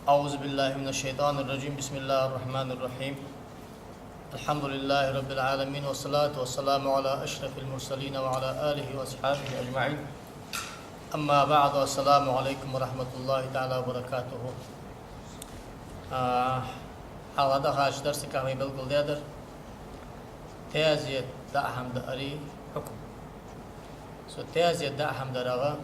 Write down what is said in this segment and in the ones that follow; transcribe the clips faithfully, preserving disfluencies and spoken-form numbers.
أعوذ بالله من الشيطان الرجيم. بسم الله الرحمن الرحيم. الحمد لله رب العالمين، والصلاة والسلام على أشرف المرسلين وعلى آله وأصحابه أجمعين. أما بعد، السلام عليكم ورحمة الله تعالى وبركاته. А, хьалха дахача дарсага вай белгалдаьдар таьзета даа хӀама даарий хьукам. Цу таьзета даа хӀама дарагӀа,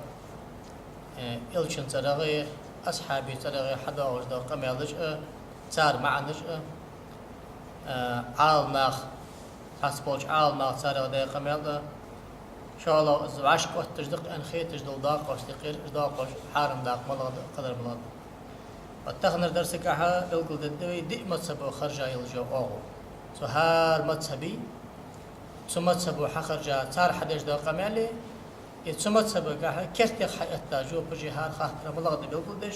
э, Элчан цӀерагӀеи, асхьабий цӀерагӀеи хьадоагӀаш дола къамаьлаш а, цар маӀанаш а, э, Ӏаламнаха, цхьацца болча Ӏаламнаха царех даь къамаьл а, шоллагӀа из вӀашкаотташ да-кх аьнна хеташ дола доакъош, тӀехьара доакъош, хьарам дакъа малагӀа да, кхыдар малагӀа да. Ва таханарча дарсагахьа белгалдергда вай диъ мазхӀабо хержа йола оагӀув. Цу хӀара мазхӀабий, цу мазхӀабо хьахержа цар хьадеш дола къамаьлий, и цу мазхӀабагахьа кертера хьаэтта жопаши хӀара хаттара малагӀа да белгалдеш,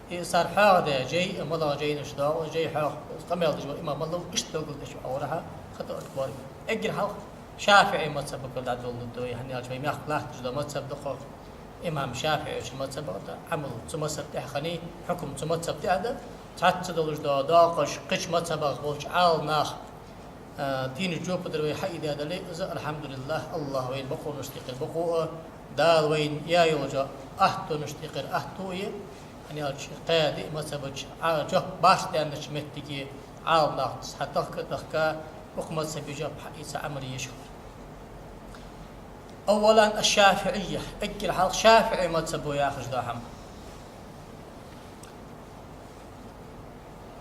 и цар хьоахадаь жай а малагӀа жайнаш доагӀа, жай хьоаха къамаьл деш вола имам малав, иштта белгалдеш вагӀарахьа хатӀа а боарам. Эггара хьалха ШафиӀий мазхӀабагара дӀадоладу вай, хӀана аьлча вай мехка латташ дола мазхӀаб да-кх имам ШафиӀий мазхӀабах да, Ӏамал цу мазхӀаб тӀа хиннай, хьукам цу мазхӀаб тӀа да, цхьацца долаш дола доакъош кхыча мазхӀабах болча Ӏаламнаха, а, дийна жопа дар вай хьаийдеш дале, из, алхьамдулиллахӀ, АллахӀ вайна бокъонашта юкъера бокъо а, Дала вайна яь йолча аттонашта юкъера атто а я, хӀана аьлча кхаь диъ мазхӀабача Ӏа-, жоп башха даьннача моттиге Ӏаламнаха цхьа тахка а тахка, укх мазхӀабий жоп хьаийца Ӏамал еш хилар. أولاً الشافعية, эггара хьалха ШафиӀий мазхӀабо яхаш дола хӀама.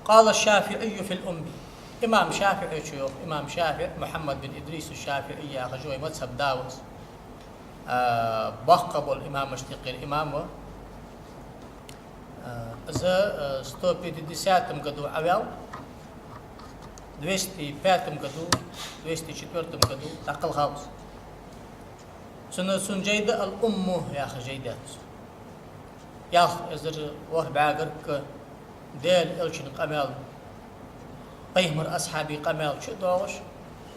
قال الشافعي في الأم. Имам ШафиӀийчо йоах, имам ШафиӀ, Мухьаммад бин Идрис аш-ШафиӀий яхаш вай мазхӀаба да ва из. А, боккха бола имамашта юкъера имам ва. А, из, а, сто пятидесятом году Ӏаваьв, двести пятом году, двести четвёртом году дӀакхелхав из. Цун, цун жай да «Ал-Умму» яха жай да цун. Ялх эзар ворхӀ бӀаь гаргга Даьла Элчан къамаьл, пайхамара асхьабий къамаьл чу а доагӀаш,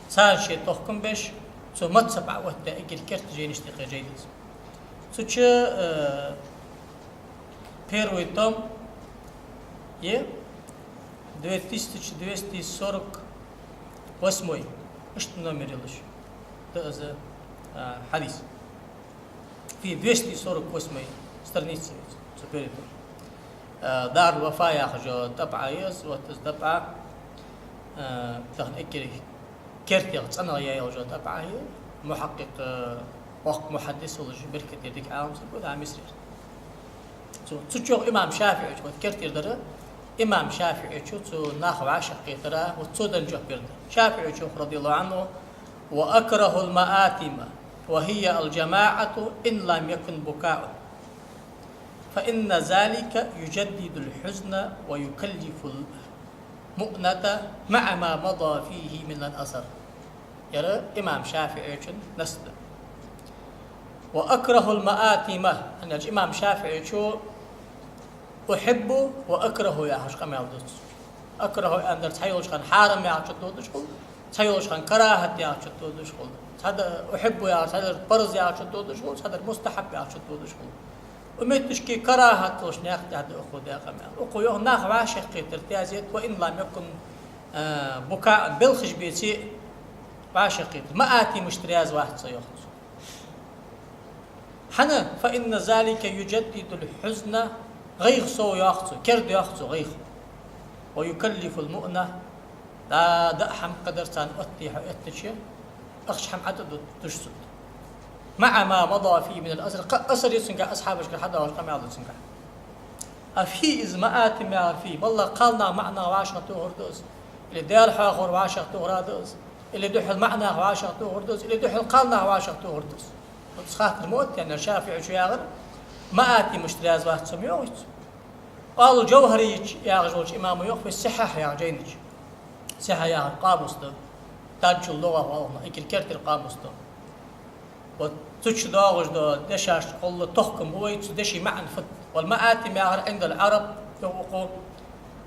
царна ше тохкам беш, цу мазхӀаб Ӏооттадаь эггара керттера жайнашта юкъера жай да из. Цу чу, э, первый том е две тысячи двести сорок восьмой, иштта номер йолаш да из, а, хьадис. Фи двести сорок восьмой странице, цу первый том. А, Дарул-Вафа яхаш йола тӀабӀа я из, вот из тӀабӀа, а, тахан эггара кертера цӀенагӀа яь йола тӀабӀа я, мухьаккъикъ, э, воккха мухьаддис волаш, беркате дика Ӏалам саг ва, да, Мисрера. Цу, цу чу йоах имам ШафиӀийчо, вот кертера дар, имам ШафиӀийчо цу наха вӀашагӀкхетара, вот цо денна жоп ер да. ШафиӀийчо йоах, رضي الله عنه: «وأكره المآثم وهي الجماعة إن لم يكن بكاء، فإن ذلك يجدد الحزن ويكلف المؤنة مع ما مضى فيه من الأثر». Ер имам ШафиӀийчун насс да. «وأكره المآثم», хӀана аьлча имам ШафиӀийчо «أحب وأكره» яхаш къамаьл дувц. «أكره» аьннадар цхьайолча хана хьарам яхача тӀа додаш хул, цхьайолча хана карахӀат яхача тӀа додаш хул. Цхьадар «أحب» яхар, цхьадар парз яхача тӀа додаш хул, цхьадар мустахьаб яхача тӀа додаш хул. Укх метташка карахӀат долча наькъа тӀа да укхо даь къамаьл. Укхо йоах, нах вӀашагӀкхетар, таьзет, «وإن لم يكن، э, بكاء», белхаш беце а вӀашагӀкхетар. Маатимашта раьза вац со, йоах цо. ХӀана? «فإن ذلك يجدد الحزن», гӀайгӀа сов йоах цо, керда йоах цо гӀайгӀа. «ويكلف المؤنة», да, даа хӀама кхыдар царна оттаде хьаэттача, ахча хӀама Ӏа тӀа ду-, дуташ цунна. «مع ما مضى فيه من الأثر», кхы а асар я цунгахь, асхьабашкара хьадоагӀаш къамаьл да цунгахь. А фи из маатим яхар фи, балла кхалнах маӀанах вӀашагӀтохар да из, или Даьла хьоахавар вӀашагӀтохар да из, или духхьал маӀанах вӀашагӀтохар да из, или духхьал кхалнах вӀашагӀтохар да из. Вот из хаттар ма оттаеннар, ШафиӀийчо яхар, маатимашта раьза вац со ма йоахий цо. Къола Жавхарийчо яхаш волча имамо йоах, фи Сихьахь яхача жайна чу. Сихьахь яхар къамус да. Таджул-лугӀа оал цунах, эггара кертера къамус да. Вот цу чу доагӀаш дола дешашта кхолла тохкам бу вай, цу дешай маӀан фуд. Вал маатим яхар عند العرب, йоах укхо,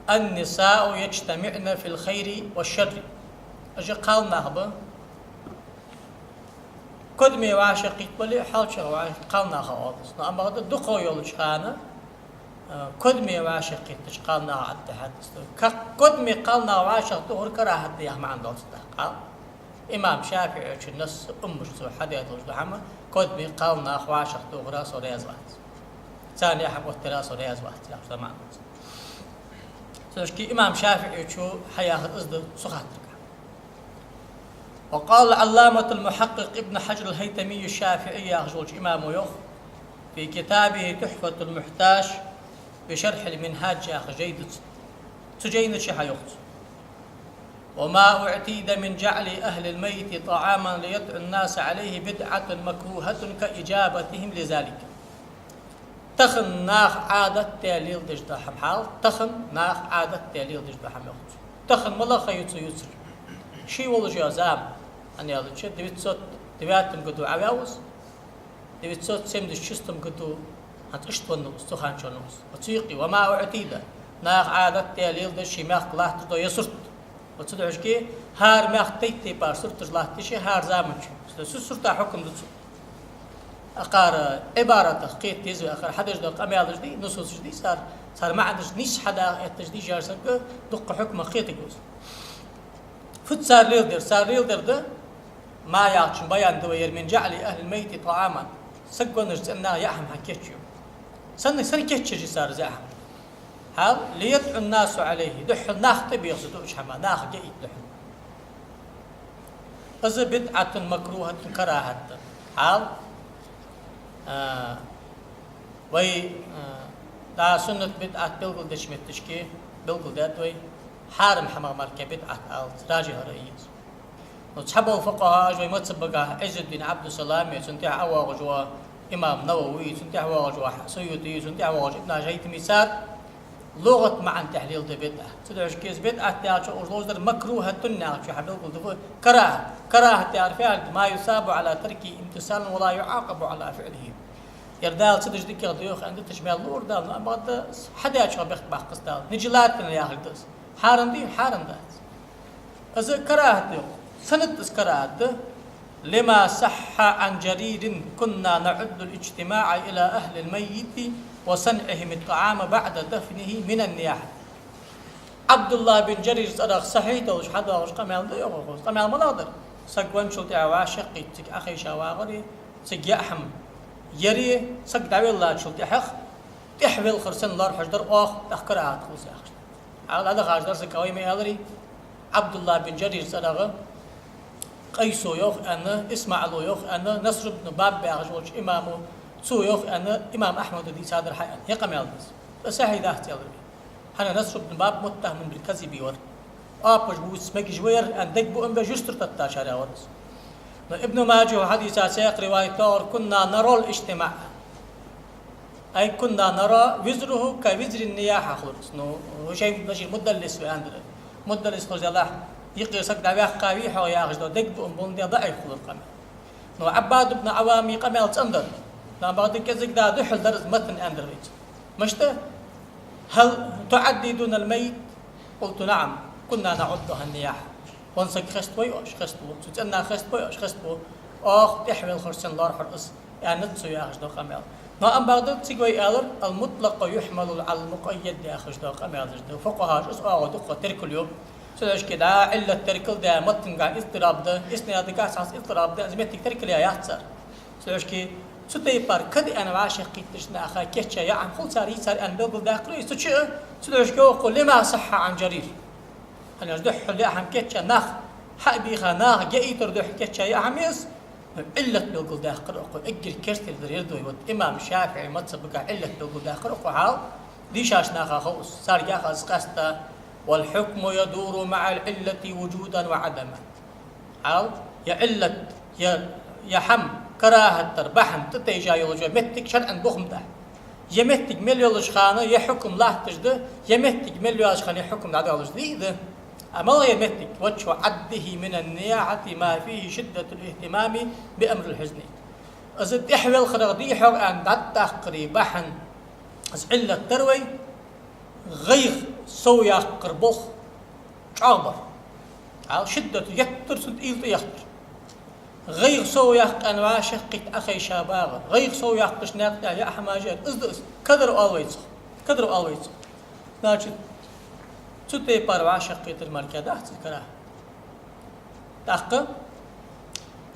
النساء يجتمعن في الخير والشر. Уж кхалнах ба. Кодаме вӀашагӀкхийтта бале а, хьалчагӀа вӀаш-, кхалнаха оал из. Но амма бакъда дукхагӀа йолча хана, Кодаме вӀашагӀкхетача кхалнаха Ӏадда хьадис да. Кодаме кхалнаха вӀашагӀтохар карахӀат да яха маӀан долаш да кхал. Имам ШафиӀийчун насс уммаш цо хьадаь долаш да хӀама, кодаме кхалнаха вӀашагӀтохара со раьза вац. Царна яхьа оттара со раьза вац, яхаш да маӀан долаш. Цудухьа имам ШафиӀийчо хьаяхар из да цу хаттарга. وقال العلامة المحقق ابن حجر الهيتمي الشافعي яхаш волча имамо йоах في كتابه تحفة المحتاج بشرح المنهاج яха жайна чу. Цу жайна чу хьайоах цо: وما اعتيد من جعل أهل الميت طعاما ليدعو الناس عليه بدعة مكروهة كإجابتهم لذلك. Тахан наха Ӏадат даь леладеш да хӀама хьал, тахан наха Ӏадат даь леладеш да хӀама йоах цо. Тахан малагӀа ха я цу юцара? Ше волаш йола зама, хӀана аьлча, девятьсот девятом году Ӏаваьв из, девятьсот семьдесят шестом году хӀанз иштта венна ва из, цу хана чу венна ва из. Цу юкъе: وما اعتيد, наха Ӏадат даь леладеш ший мехка латташ дола ер сурт. Ва цудухьа хӀара мехка тайп-тайпара сурташ латташ я хӀара заман чу. Цу сурта хьукам да цо. Акхар Ӏибаратах кхета деза вай, акхар хьадеш дола къамаьлаш дий, нусусаш дий, цар, цар маӀанаш нийса хьадаха этташ дий, жар сага дукха хьукмах кхетаргва из. Фуд цар леладер? Цар леладер да, ما яхачун баян да вай ер: من جعل أهل الميت طعاما. Саг веннача цӀен наха яа хӀама хьакийчъю. Сенна, сенна кийчъеш я цар из яа хӀама? Хьал: ليدعو الناس عليه, духхьал нах тӀабеха цу дуача хӀаман, наха гаийта духхьал. Из بدعة مكروهة, карахӀат да. Хьал, а, вай, а, дӀа суннат, бидӀат белгалдеча метташка белгалдаьд вай, хьарам хӀамах мара бидӀат алац, ражихӀ хӀара из. Ну, цхьабола фукъахӀаш вай мазхӀабагахь Ӏиззуддин Ӏабдуссалам, цунна тӀехьа воагӀаш вола имам Навави, цунна тӀехьа воагӀаш вола Суюти, цунна тӀехьа воагӀаш Ибн ХӀажар ХӀайтами, цар лугӀат маӀан тӀехьа леладу бидӀат. Цудухьа кхы из бидӀат яхачох уж ловзадар, مكروهة яхачох хьабелгалду карахӀат. КарахӀат яхар фу да? ما يثاب على تركه امتثالا ولا يعاقب على فعله. Ер Дала ца деш дикагӀа да йоах аьнна, дитача мел лур Дала, но амма бакъда хьадаьчох бехк баккхац Дала. Нежелательно яхар да из. Хьарам дий? Хьарам дац. Из карахӀат да йоах. Сенна да из карахӀат да? لما صح عن جرير: كنا نعد الاجتماع إلى أهل الميت وصنعهم الطعام بعد دفنه من النياحة. Ӏабдуллахь бин Жарира цӀерагӀа сахьихь долаш хьадоагӀаш къамаьл да йоах укхо. Къамаьл малагӀа дар? Саг венначул тӀехьагӀа вӀашагӀкхийтта цига Ӏохайша вагӀари, цига яа хӀама яри, саг дӀавеллачул тӀехьагӀа тӀехвелхар санна лоархӀаш дар оаха, тӀаккха карахӀат хул из яхаш. Хьал дӀадахача дарсага вай ма аьларий, Ӏабдуллахь бин Жарира цӀерагӀа Къайсо йоах аьнна, ИсмаӀало йоах аьнна, Наср ибн Баб яхаш волча имамо цо йоах аьнна, имам Ахьмада дийцадар хьа аьнна. Ер къамаьл да из. ТӀа сахьихь дац аьлар вай. ХӀана? Наср ибн Баб متهم بالكذب вар. Оапаш бувца мегаш вар аьнна, дегабуам беш юстара таттачарех вар из. Но Ибн Маджахьо хьадийца цхьаькха риваят доагӀар: كنا نرى الاجتماع. أي كنا نرى وزره كوزر النياحة хулар из. Ну, Хушайм ибн Башир мудаллис ва аьннадар. Мудаллис хулаш дале, юкъера саг дӀаваьккхавий хьо яхаш дола дегабуам боландаь даӀиф хулар къамаьл. Ну, Ӏаббад ибн Ӏаввама къамаьл цӀена дар. Но бакъда кӀезига да духьал дар из матн аьннадар вайца. Мишта: هل تعدون الميت؟ قلت: نعم، كنا نعدها النياحة. Венна саг хеставий оаш? Хеставу. Цу цӀен нах хеставий оаш? Хеставу. Оаха тӀехвелхар санна лоархӀар из, аьннад цо яхаш дола къамаьл. Но амма бакъда цига вай аьлар: المطلق يحمل على المقيد яхаш дола къамаьлаш да. ФукъахӀаша из оагӀув дукха теркалйу. Цудухьа дӀа Ӏиллат теркалдаь, матнгахь изтираб да, иснадагахь цхьацца изтираб да, из моттиг теркалъяь яц цар. Цудухьа цу тайпара кад аьнна вӀашагӀкхийттача наха кийчъяь яа хӀама хул цар, йий цар аьнна белгалдаьккхар из цу чу, цудухьа йоах укхо: لما صح عن جرير. ХӀана аьлча духхьал яа хӀама кийчъяь, нах хьа а бийха, наха гаийтар духьа кийчъяь яа хӀама я из, но Ӏиллат белгалдаьккхар укхо, эггара керттера дар ер да вай. Вот имам ШафиӀий мазхӀабагахь Ӏиллат белгалдаьккхар укхо хьал, дийшача наха хов из, царга яхар из къаьстта: والحكم يدور مع العلة وجودا وعدما. Хьал, ер Ӏиллат, ер, ер хӀама, карахӀат дар бахьан тӀатайжа йолаш йола моттиг шарӀан бухам тӀа. Ер моттиг мел йолча хана ер хьукам латташ да, ер моттиг мел йоацача хана ер хьукам дӀадоалаш да, из да. А малагӀа я моттиг? وجه عده من النياحة ما فيه شدة الاهتمام بأمر الحزن. Из тӀехвелхарах дий хьогӀ аьнна дӀатӀадаккхара бахьан, из Ӏиллат дар вай, гӀайгӀа совъяккхара болх чӀоагӀа бар. Хьал, шиддат, геттара цунна уйла тӀаэттар. ГӀайгӀа совъяккха аьнна вӀашагӀкхийтта Ӏохайша багӀар. ГӀайгӀа совъяккхача наькъа тӀа яа хӀамаш яр, из да из. Кадр оал вай цох. Кадар оал вай цох. Значит, цу тайпара вӀашагӀкхетар мара кхы дац из карахӀат. ТӀаккха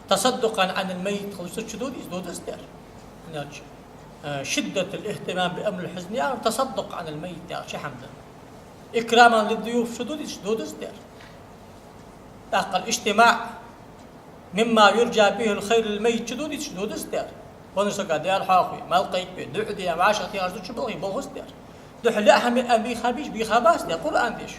تصدقا عن الميت хилча чу додий из, додаш дар. Значит, э, شدة الاهتمام بأمر الحزن яхар تصدق عن الميت яхача хӀаман да. إكراما للضيوف чу додий из, додаш дар. ТӀаккха الاجتماع مما يرجى به الخير للميت чу додий из, додаш дар. Веннача сага Даьла хьоахаве, мел кхайкабе, дуӀа де, вӀашагӀтехаш да чу балхе, балхаш дар. Духьала лаьа хӀама аьнна бийха бий уж, бийха бац дар, Къуръан деша.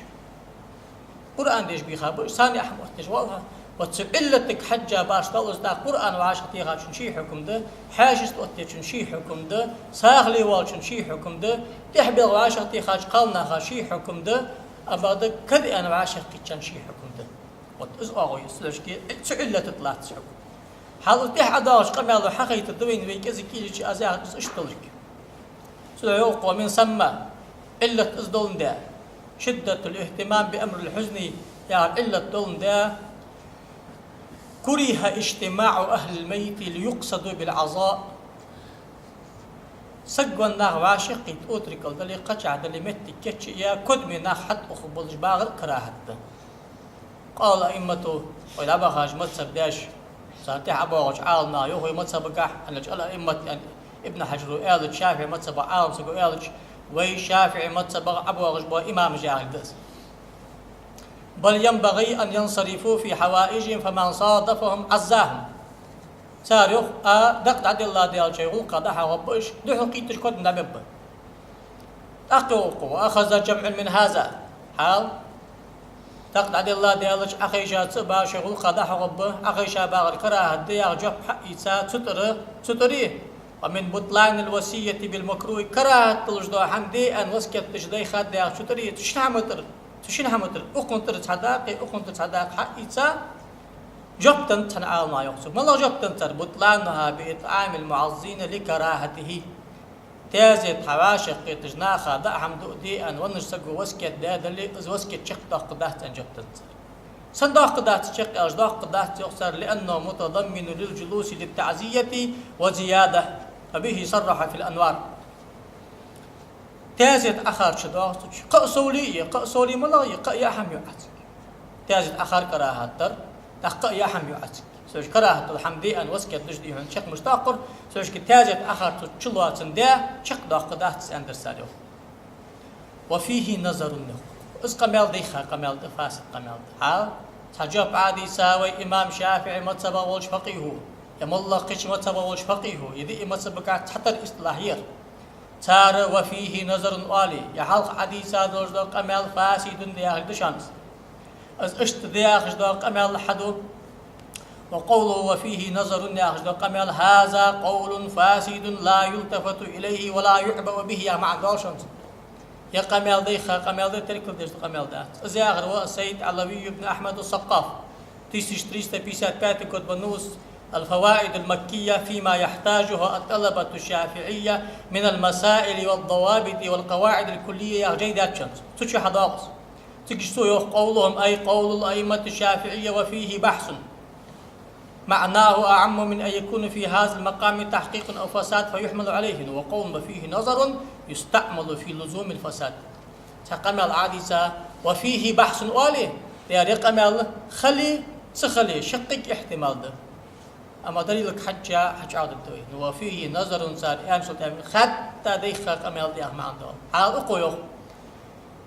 Къуръан деша бийха ба уж, царна яа хӀама оттадеш валха. Вот цу Ӏиллатага хьежжа башха даллалца тӀаккха Къуръан вӀашагӀтехачун ший хьукам да, хьаьшашта оттадечун ший хьукам да, сагӀа ле волчун ший хьукам да, тӀехьа белха вӀашагӀтехача кхалнаха ший хьукам да, а бакъда кадаьнна вӀашагӀкхийттачун ший хьукам да. Вот из оагӀув я, цудухьа цу Ӏиллата тӀа латт из хьукам. Хьал из тӀехьа ӀодоагӀача къамаьло хьахайтаргда вайна, вай кӀезига кӀийлача аз яхар из иштта долга. Цудухьа йоах: ومن ثم, Ӏиллат из доландаь, شدة الاهتمام بأمر الحزن яхар Ӏиллат доландаь, كره اجتماع أهل الميت ليقصدوا بالعزاء. Саг венна нах вӀашагӀкхийтта, отрикал дале, кхычахьа дале, моттиг кийчъяь, кодаме нах хьатӀаухаргболаш багӀар карахӀат да. قال الأئمة, вай дӀабахача мазхӀаб даьша, цар тӀехьа ӀобоагӀача Ӏаламнаха йоах вай мазхӀабагахьа, аьннача الأئمة, аьнна Ибн Хьаджаро аьлча, ШафиӀий мазхӀаба Ӏаламсаго аьлча, вай ШафиӀий мазхӀабагӀа ӀобоагӀаш бола имамаш яхилга да из. بل ينبغي أن ينصرفوا في حوائجهم فمن صادفهم عزاهم. Цар йоах, а, дакъа дӀаделла даьлча шоай гӀулакха дӀахьагӀоргба уж, духьалкхийтташ кодам дӀабергба. ТӀаккха йоах укхо: وأخذ جمع من هذا. Хьал, дакъа дӀаделла даьлча Ӏохайша ца а баь шоай гӀулакха дӀахьагӀоргба, Ӏохайша багӀар карахӀат да яха жоп хьаийца цу тӀара, цу тӀара, ومن بطلان الوصية بالمكروه, карахӀат долаш дола хӀама де аьнна васкет деш дайхад яхача тӀара, цу шин хӀаман тӀара, цу шин хӀаман тӀара, укхун тӀара цхьа дакъа, укхун тӀара цхьа дакъа хьаийца, жоп деннад цхьан Ӏаламнаха, йоах цо. МалагӀа жоп деннад цар? بطلانها بإطعام المعزين لكراهته. Таьзета хьа вӀашагӀкхеташ наха даа хӀама дуа де аьнна веннача саго васкет даь дале, из васкет чакхдоаккхаргдац аьнна жоп деннад цар. Сенна доаккхаргдац чакх аьлча, доаккхаргдац, йоах цар, لأنه متضمن للجلوس للتعزية وزيادة، وبه صرح في الأنوار. Таьзета Ӏохар чудоагӀа цу чу. Кхы а совле а е, кхы а совле малагӀа я, кхы а яа хӀама ю Ӏа цига. Таьзета Ӏохар карахӀат дар, тӀаккха кхы а яа хӀама ю Ӏа цига. Цу чу карахӀат дола хӀама де аьнна васкет деш дий хьона чакх мишта доаккхар, цу чу таьзета Ӏохар цу чу лоацандаь, чакхдоаккхаргдац аьннадар цар, йоах. وفيه نظر, йоах. Из къамаьл дайха къамаьл да, фасид къамаьл да. Хьал, цхьа жоп Ӏодийца вай имам ШафиӀий мазхӀабагӀа волча факъихӀо, е моллагӀа кхыча мазхӀабагӀа волча факъихӀо, е диъ мазхӀабагахьа цхьатарра истилахь яр. Цар وفيه نظر оале, е хьалха Ӏодийца долаш дола къамаьл فاسد да яхилга да шоана из. Из иштта да яхаш дола къамаьл хьаду, وقوله وفيه نظر яхаш дола къамаьл هذا قول فاسد لا يلتفت إليه ولا يعبأ به яха маӀан доал шоана цун. Ер къамаьл дайха къамаьл да, теркалдеш дола къамаьл дац. Из яхар ва Саййид Ӏалавий ибн Ахьмад ас-Сакъаф, тысяча триста пятьдесят пятый год ва нус, الفوائد المكية فيما يحتاجه الطلبة الشافعية من المسائل والضوابط والقواعد الكلية яха жай даьд шоана цо. Цу чу хьадоагӀа из. Цига цо йоах: قولهم أي قول الأئمة الشافعية وفيه بحث. معناه أعم من أن يكون في هذا المقام تحقيق أو فساد فيحمل عليه، وقول وفيه نظر يستعمل في لزوم الفساد. Цхьа къамаьл Ӏодийца, وفيه بحث оале, ер къамаьл хиле, ца хиле, шаккхе ихьтимал да. Амма далилага хьежжа хьачӀоагӀдергда вай. وفيه نظر цар аьнначул тӀехьагӀа хатта дайха къамаьл да яха маӀан доал. Хьал укхо йоах.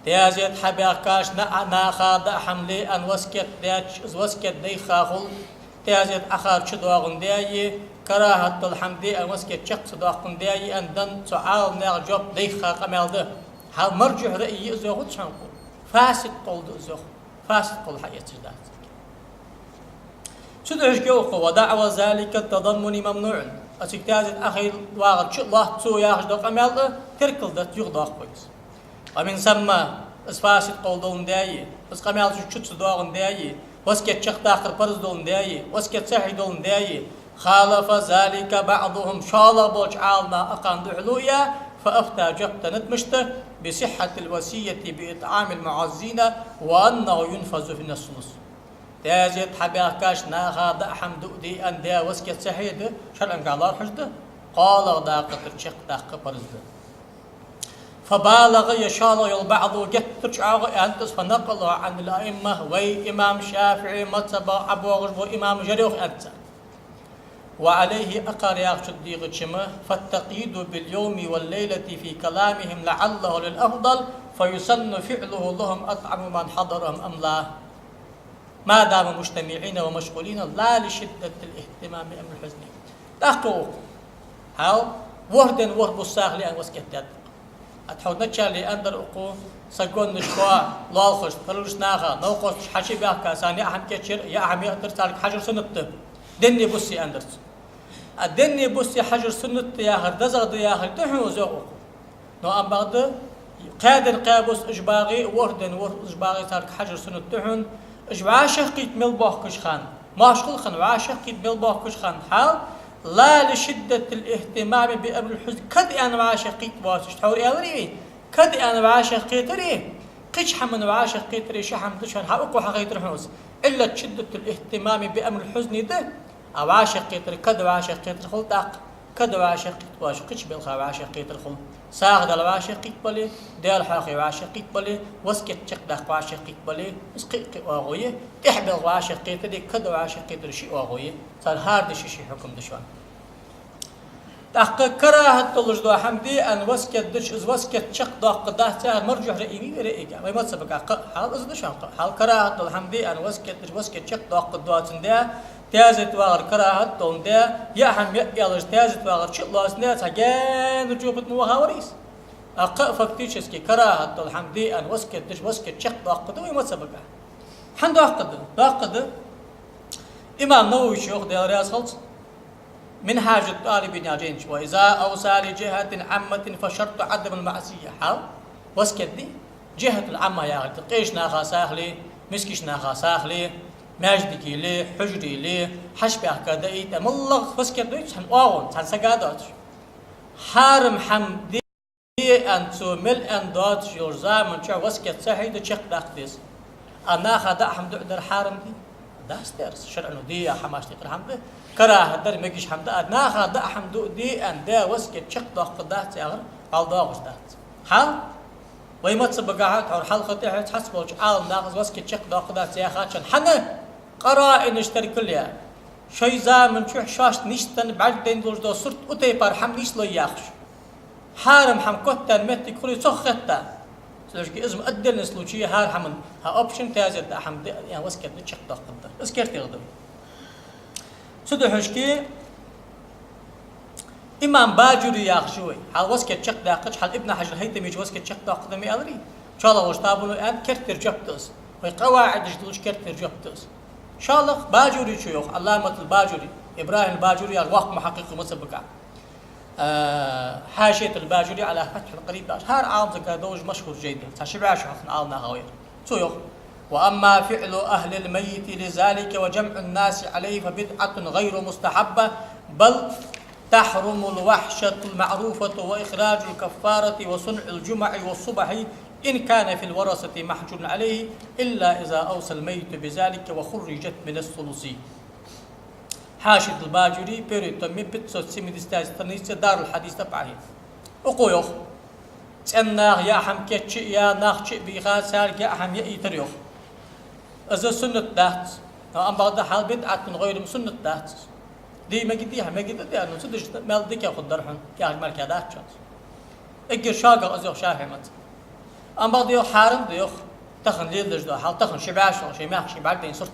Таьзета хьабаьхкача на-, наха даа хӀама ле аьнна васкет даьча, из васкет дайха хул, таьзета Ӏохар чудоагӀандаь е, карахӀат дола хӀама де аьнна васкет чакх ца доаккхандаь е аьнна денна цу Ӏаламнаьха жоп дайха къамаьл да. Хьал маржухь раъй я из, йоах, цхьанкхо. Фасид къовл да из, йоах. Фасид къовл хьаэцаш дац. Цудухьа йоах укхо: ودعوى ذلك التضمن ممنوع. Цига таьзета Ӏохайла вагӀар чу лоац цо яхаш дола къамаьл а теркал да, юхадоаккх вай из. ومن ثم, из фасид къовл доландаь е, из къамаьл чу ца доагӀандаь е, васкет чакхдаккхар парз доландаь е, васкет сахьихь доландаь е, خالف ذلك بعضهم, шоллагӀа болча Ӏаламнаха укханна духьале а, فأفتى, жоп деннад мишта, بصحة الوصية بإطعام المعزين وأنه ينفذ من الثلث. Таьзета хьабаьхкача наха даа хӀама дуа де аьнна даь васкет сахьихь да, шарӀагахьа лоархӀаш да, кхоалагӀа дакъа тӀара чакхдаккха парз да. فبالغ, е шоллагӀа йола баӀду геттара чӀоагӀа аьннад из, فنقله عن الأئمة, вай имам ШафиӀий мазхӀабах ӀобоагӀаш бола имамаша йоах аьннад цар. وعليه, акхар яхачун дегӀача, فالتقييد باليوم والليلة في كلامهم لعله للأفضل، فيسن فعله لهم أطعم من حضرهم أم لا؟ ما داموا مجتمعين ومشغولين لا لشدة الاهتمام بأمر الحزن. ТӀаккха укхо, хьал, ворхӀ ден ворхӀ бус сагӀа ле аьнна васкет даьд. А тхьовра начале аьннадар укхо, сагоннаш, коа, лоалахошта, кӀалхарча наха, новкъосташа хьачубаьхка, царна яа хӀама кийчъяр, яа хӀама яар, царга хьажар суннат да. Денний бус аьннадар цо. А денний бус хьажар суннат да яхар дезагӀа да яхилга да хьона из, йоах укхо. Но амма бакъда, кхаь ден кхаь бус уж багӀе, ворхӀ ден ворхӀ бус уж багӀе, царга хьажар суннат да хьона, уж вӀашагӀкхийтта мел боахкача хана, моашхал хинна вӀашагӀкхийтта мел боахкача хана, хьал, لا لشدة الاهتمام بأمر الحزن, кад аьнна вӀашагӀкхийтта боацаш, тхьовра аьлар вай, кад аьнна вӀашагӀкхетаре, кхыча хӀаманна вӀашагӀкхетаре ши хӀама да шоана, хьа укхо хьахайтар хьона из. علة شدة الاهتمام بأمر الحزن да, а вӀашагӀкхетар, кад вӀашагӀкхетар хул тӀаккха. Кад вӀашагӀкхийтта боацаш, кхыча балха вӀашагӀкхетар хул. СагӀа дала вӀашагӀкхийтта бале, Даьла хьоахаве вӀашагӀкхийтта бале, васкет чакхдаккха вӀашагӀкхийтта бале, из кхы-кхы оагӀув я, тӀехьа балха вӀашагӀкхетаре, кад вӀашагӀкхетаре ши оагӀув я, цар хӀара ди ши-ши хьукам да шоана. ТӀаккха карахӀат долаш дола хӀама де аьнна васкет дича, из васкет чакхдоаккхаргдац яхар маржухь раъй мий вай раъйга? Вай мазхӀабага кхы а хьал из да шоана, кхы а хьал. КарахӀат дола хӀама де аьнна васкет дича, васкет чакхдоаккхаргдоацандаь, таьзет вагӀар карахӀат доландаь, яа хӀама яа аьлча, таьзет вагӀар чу а лоацандаь, цхьа гаьна чӀоагӀа ма вахавар из. А кхы а фактически карахӀат дола хӀама де аьнна васкет дича, васкет чакхдоаккхаргда вай мазхӀабага. ХӀана доаккхаргда? Доаккхаргда. Имам Нававе йоах, Даьла раьза хилва цунна, «Минхьажу т-ТӀалибин» яхача жайна чу: «وإذا أوصى لجهة عامة فشرط عدم المعصية». Хьал, васкет де, жихӀатул Ӏамма яхар да, къеча наха сагӀа ле, мискача наха сагӀа ле, маьждиге ле, хьужаре ле, хьачубаьхка даийта, моллагӀа васкет дой цхьан оагӀон, цхьан сага доацаш. Хьарам хӀама де аьнна цо мел аьнна доацаш йолча заман чухь васкет сахьихь да, чакхдаккха деза. А наха даа хӀама дуӀа дар хьарам дий? Дац дер из, шарӀо де яха хӀамашта юкъера хӀама да, карахӀат дар мегаш хӀама да, а наха даа хӀама дуӀа де аьнна даь васкет чакхдоаккхаргдац яхар, хьал доагӀаш дац. Хьал? Вай мазхӀабагахьа, тхьовра хьалха тӀехьа цхьацца болча Ӏаламнаха из васкет чакхдоаккхаргдац яхача хана, хӀана? Къараинаш теркал а яь, шоай заман чухь шоашта нийсденна, бӀаргадайна долаш дола сурт укх тайпара хӀама нийслой яхаш. Хьарам хӀама котдаьнна моттиг хуле, цох хетта. Цудухьа из-м отдельный случай я, хӀара хӀаман, хӀа, общем, таьзет даа хӀама де аьнна васкет де чакхдоаккхаргда. Из кертера да. Цудухьа имам Баджури яхаш ва вай. Хьал васкет чакхдаккхача, хьал Ибн Хьаджар ХӀайтамечо васкет чакхдоаккхаргда ма аьларий? ШоллагӀа волча табуну аьннад, кертера жоп да из. Вай къаваӀидаш долча кертера жоп да из. ШоллагӀа Баджури чу йоах, Ӏалламатул Баджури, ИбрахӀим Баджури яхаш воккха мухьаккъикъ ва мазхӀабага. Э, «Хьашиятул Баджури Ӏала Фатхьил Къариб» яхаш, хӀара Ӏаламсага довзаш машхӀур жай да, цхьа ши бӀаь шу хьалха Ӏаламнаха вайра. Цо йоах: «وأما فعل أهل الميت لذلك وجمع الناس عليه فبدعة غير مستحبة، بل تحرم الوحشة المعروفة وإخراج الكفارة وصنع الجمع والصبح إن كان في الورثة محجور عليه، إلا إذا أوصى الميت بذلك وخرجت من الثلث». Хьашиятул Баджури, первый том, пятьсот семидесятая страница, Дарул Хьадис тӀа бахьи. Укхо йоах: цӀен наха яа хӀама кийчъяь, нах чу а бийха, царга яа хӀама яийтар йоах, из суннат дац. Но амма бакъда хьал, بدعة غير, суннат дац из. Де мегаргдий, хӀа, мегаргда, де, но цу дешаца мел дика хургдар хьона, яхаш мара дац шоана. Эггара шоллагӀа из йоах ШафиӀий мазхӀабе. Амма бакъда йоах, хьарам да йоах, тахан леладеш дола хьал, тахан ши бӀаь шу, шоай мехка шоаш бӀаргадайна сурт.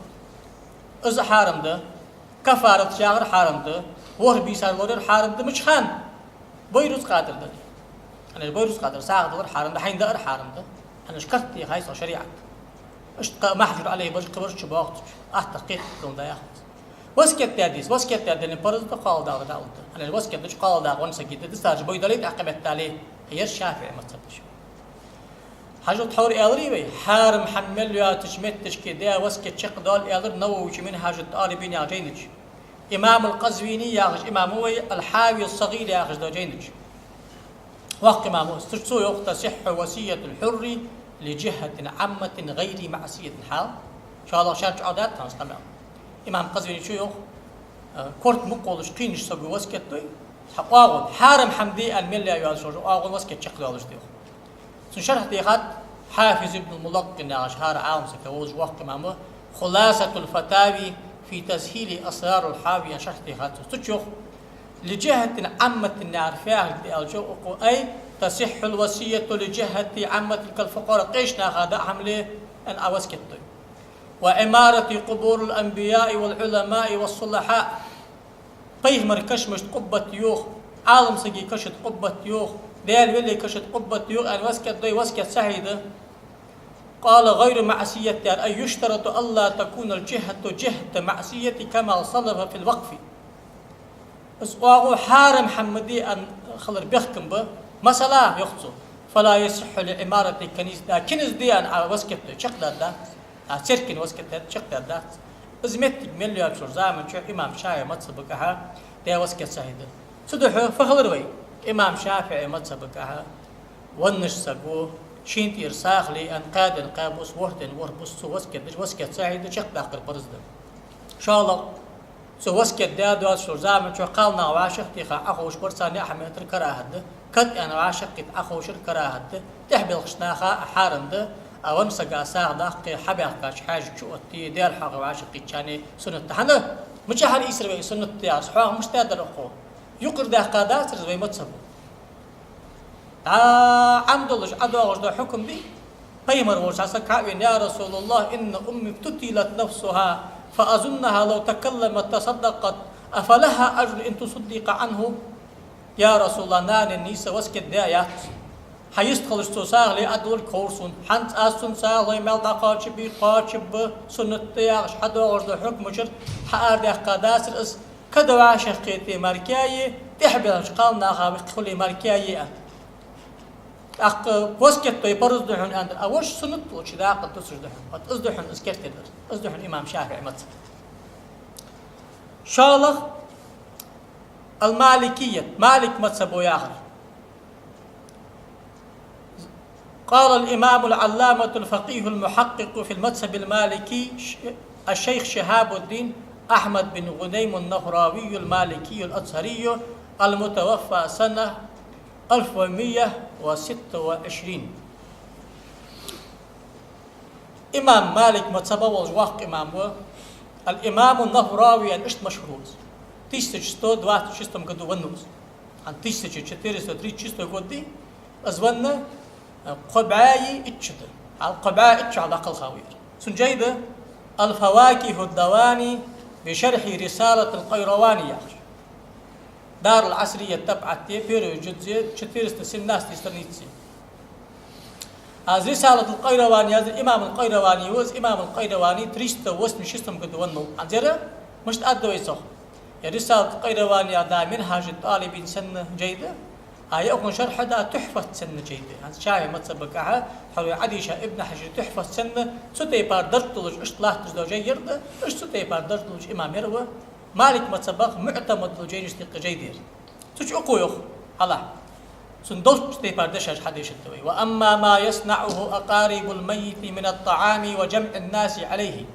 Из хьарам да, каффарат яхар хьарам да, ворхӀ бийсар лораяр хьарам да, мича хана? Бой рузкъа дар дале. ХӀана аьлча бой рузкъа дар, сагӀа далар хьарам да, хьайна даар хьарам да. ХӀана аьлча карт техай цох шариӀата. Иштта кхы махьжур Ӏалайхи бажа, кхы бажа чубоагӀача, атта кхетаденна да яхац. Васкет даь деза, васкет даь дале парз да, кхоалагӀа дагӀа да. ХӀана аьлча васкет дича кхоалагӀа дагӀа вон саг йита деза, цар бой дале, тӀаккха меттел, ер ШафиӀий мазхӀаб да шоана. Хьажал, тхьовра аьларий вай, хьарам хӀама мел йоацача метташка даь васкет чакхдоал, аьлар Нававе «Минхьажу т-ТӀалибин» яхача жайна чу. Имамул Къазвини яхаш имам ва вай, «Ал-Хьави ас-СагӀир» яхаш долча жайна чу. Воккха имам ва из, цу чу цо йоах: «تصح وصية الحر لجهة عامة غير معصية». Хьал, шоллагӀа шарчӀоагӀа дац хӀанз къамаьл. Имам Къазвини чу йоах, э, корта мукъа волаш кхыча саго васкет дой, цхьа оагӀон, хьарам хӀама де аьнна мел яь йоацаш йола оагӀон васкет чакхдоалаш да йоах. Цун шархь тӀа хьахад Хьафиз ибн ал-Мулаккъин яхаш хӀара Ӏалам саг волаш воккха имам ва, «خلاصة الفتاوي في تسهيل أسرار الحاوي» аьнна шархь тӀа хьахад цо. Цу чу йоах: «لجهة عامة» яхар фу яхилга да аьлча, укхо: «أي تصح الوصية لجهة عامة كالفقراء», къеча наха даа хӀама ле аьнна Ӏа васкет дой. «وعمارة قبور الأنبياء والعلماء والصلحاء». Пайхамарий кашамашта къуббат йоху, Ӏалам сагий кашамашта къуббат йоху, Дела велий кашамашта къуббат йоху аьнна васкет дой, васкет сахьихь да. «قال غير معصية», яхар: «أي يشترط ألا تكون الجهة جهة معصية كما سلف في الوقف». Из оагӀув хьарам хӀама ма де аьнна хилар бехкам ба. Масала, йоах цо: «فلا يصح لعمارة كنيسة», да, киназ де аьнна Ӏа васкет дой, чекхдаьд дац. А церквин васкет даьд, чекхдаьд дац. Из меттиг мел йоцучу заман чу имам ШафиӀий мазхӀабагахьа де васкет сахьихь да. Цудухьа фу хилар вай? Имам ШафиӀий мазхӀабагахьа веннача саго шен тӀера сагӀа ле аьнна, кхаь ден кхаь бус, ворхӀ ден ворхӀ бус цо васкет дича, васкет сахьихь да, чекхдаккхар парз да. ШоллагӀа, цо васкет даь доацучу заман чу кхалнах вӀашагӀтеха Ӏоховшабар, царна яа хӀама яйтар карахӀат да. Кад аьнна вӀашагӀкхийтта Ӏоховшар карахӀат да. ТӀехьабелхачу наха а хьарам да, а веннача сага сагӀа даккха, хьабаьхкача хьаьжа чу оттае, Дела хьоахаве вӀашагӀкхийтачарна суннат да. ХӀана? Мичахьара ийцар вай суннат да яхаш, хьоаха мишта даьдар оха? Юкъара даьккха дацар из вай мазхӀабо. ДӀа Ӏам долаш, Ӏа доагӀаш дола хьукам дий? Пайхамар волчу цхьа саг хьа а веана: «يا رسول الله، إن أمي افتتلت نفسها، فأظنها لو تكلمت تصدقت، أفلها أجر إن تصدق عنه؟» «Я Расулаллах, нанна нийса васкет де а яц. Хьан йистхилча цо сагӀа ле а долга ховра суна. ХӀинца аз цунна сагӀа лой мел дӀакхача бий, кхача ба, суннат да яхаш, хьа догӀуш долу хьукмачуьра хьа арадаьккха дацар ас, када вӀашагӀкхетий мара кхайе, тӀехьабелхачу кхалнаха веккхий хулий мара кхайе», — аьнна. ТӀаккха васкет дой парз ду хьуна аьнна, а ваша суннат долчу дакъа дуссуш ду хьуна. Вот из ду хьуна из керте дар. Из ду хьуна имам ШафиӀий мазхӀаб. ШоллагӀа, ал-Маликият, Малик мазхӀабо яхар. قال الإمام العلامة الفقيه المحقق في المذهب المالكي ش-، الشيخ شهاب الدين أحمد بن غنيم النهراوي المالكي الأزهري المتوفى سنة ألف ومية وستة وعشرين. Имам Малик мазхӀаба волчу воккха имам ва, ал-Имаму Нахрави аьлла иштта машхӀур ву иза. Тысяча сто двадцать шестом году венна ву иза. Хьан тысяча четыреста тридцать шестой год дий, иза венна, э, кхо бӀе итт шу да. Хьал кхо бӀе итт шу хьал дӀакхалха ву иза. Цуьнан жай да «Ал-Фавакиху ад-Давани би шархьи Рисалат ал-Къайравани» яхаш. Дарул Асрият тӀабӀате, первый жузъе, четыреста семнадцатой странице. Аз Рисалат ал-Къайравани яздина, имам ал-Къайравани ва, иза имам ал-Къайравани триста восемьдесят шестом году венна ву. Хьанзара, мишта ад вай цох? Я Рисалат ал-Къайравани да Минхьажу т-ТӀалибин санна жай да, а я укхун шархь да Тухьфат санна жай да. ХӀанз ШафиӀий мазхӀабагахьа, хьо вай Ӏадийша Ибн Хьажар Тухьфат санна, цу тайпара дарж долуш, иштта латташ долу жай яр да, иштта цу тайпара дарж долуш имам яр ва. Малик мазхӀабах муӀтамад долу жайнаш тӀехь жай дера. Цу чу укхо йоах, хьалха. Цунна долчу тайпара дешаш хьадешарг ду вай. وأما ما يصنعه أقارب الميت من الطعام وجمع الناس عليه.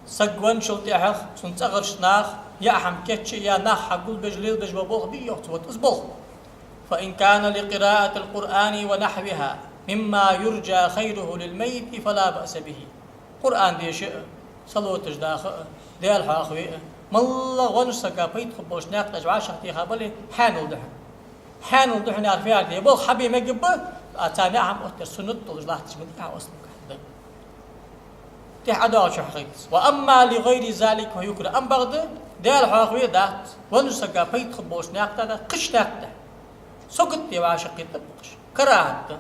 Саг венначул тӀаьхьа цуьнан цӀагӀарчу наха яа хӀама кечъяь, нах хьагулбеш, лелабеш бо болх бий йоах цо, вот иза болх. فإن كان لقراءة القرآن ونحوها مما يرجى خيره للميت فلا بأس به. Къуръан деша а, салоташ даха а, Дела хьоахаве а, маллагӀа венначу сага пайда хургболуш некъ тӀехь вӀашагӀтеха бале, хьанал ду хьуна. Хьанал ду хьуна яхар фу яхилга да? Болх хьабе мегаш ба, а царна яа хӀама оттар суннат долуш латташ ма ду, тӀехь ослуг да. ТӀехь ӀодоагӀачохь хайтас. وأما لغير ذلك فيكره. Амма бакъда, Дела хьоахаве а дац, венначу сага пайда хургболуш некъ тӀехь, кхечу некъ тӀехь. Сагатде вӀашагӀкхетар бу-кх уьш. КарахӀат да.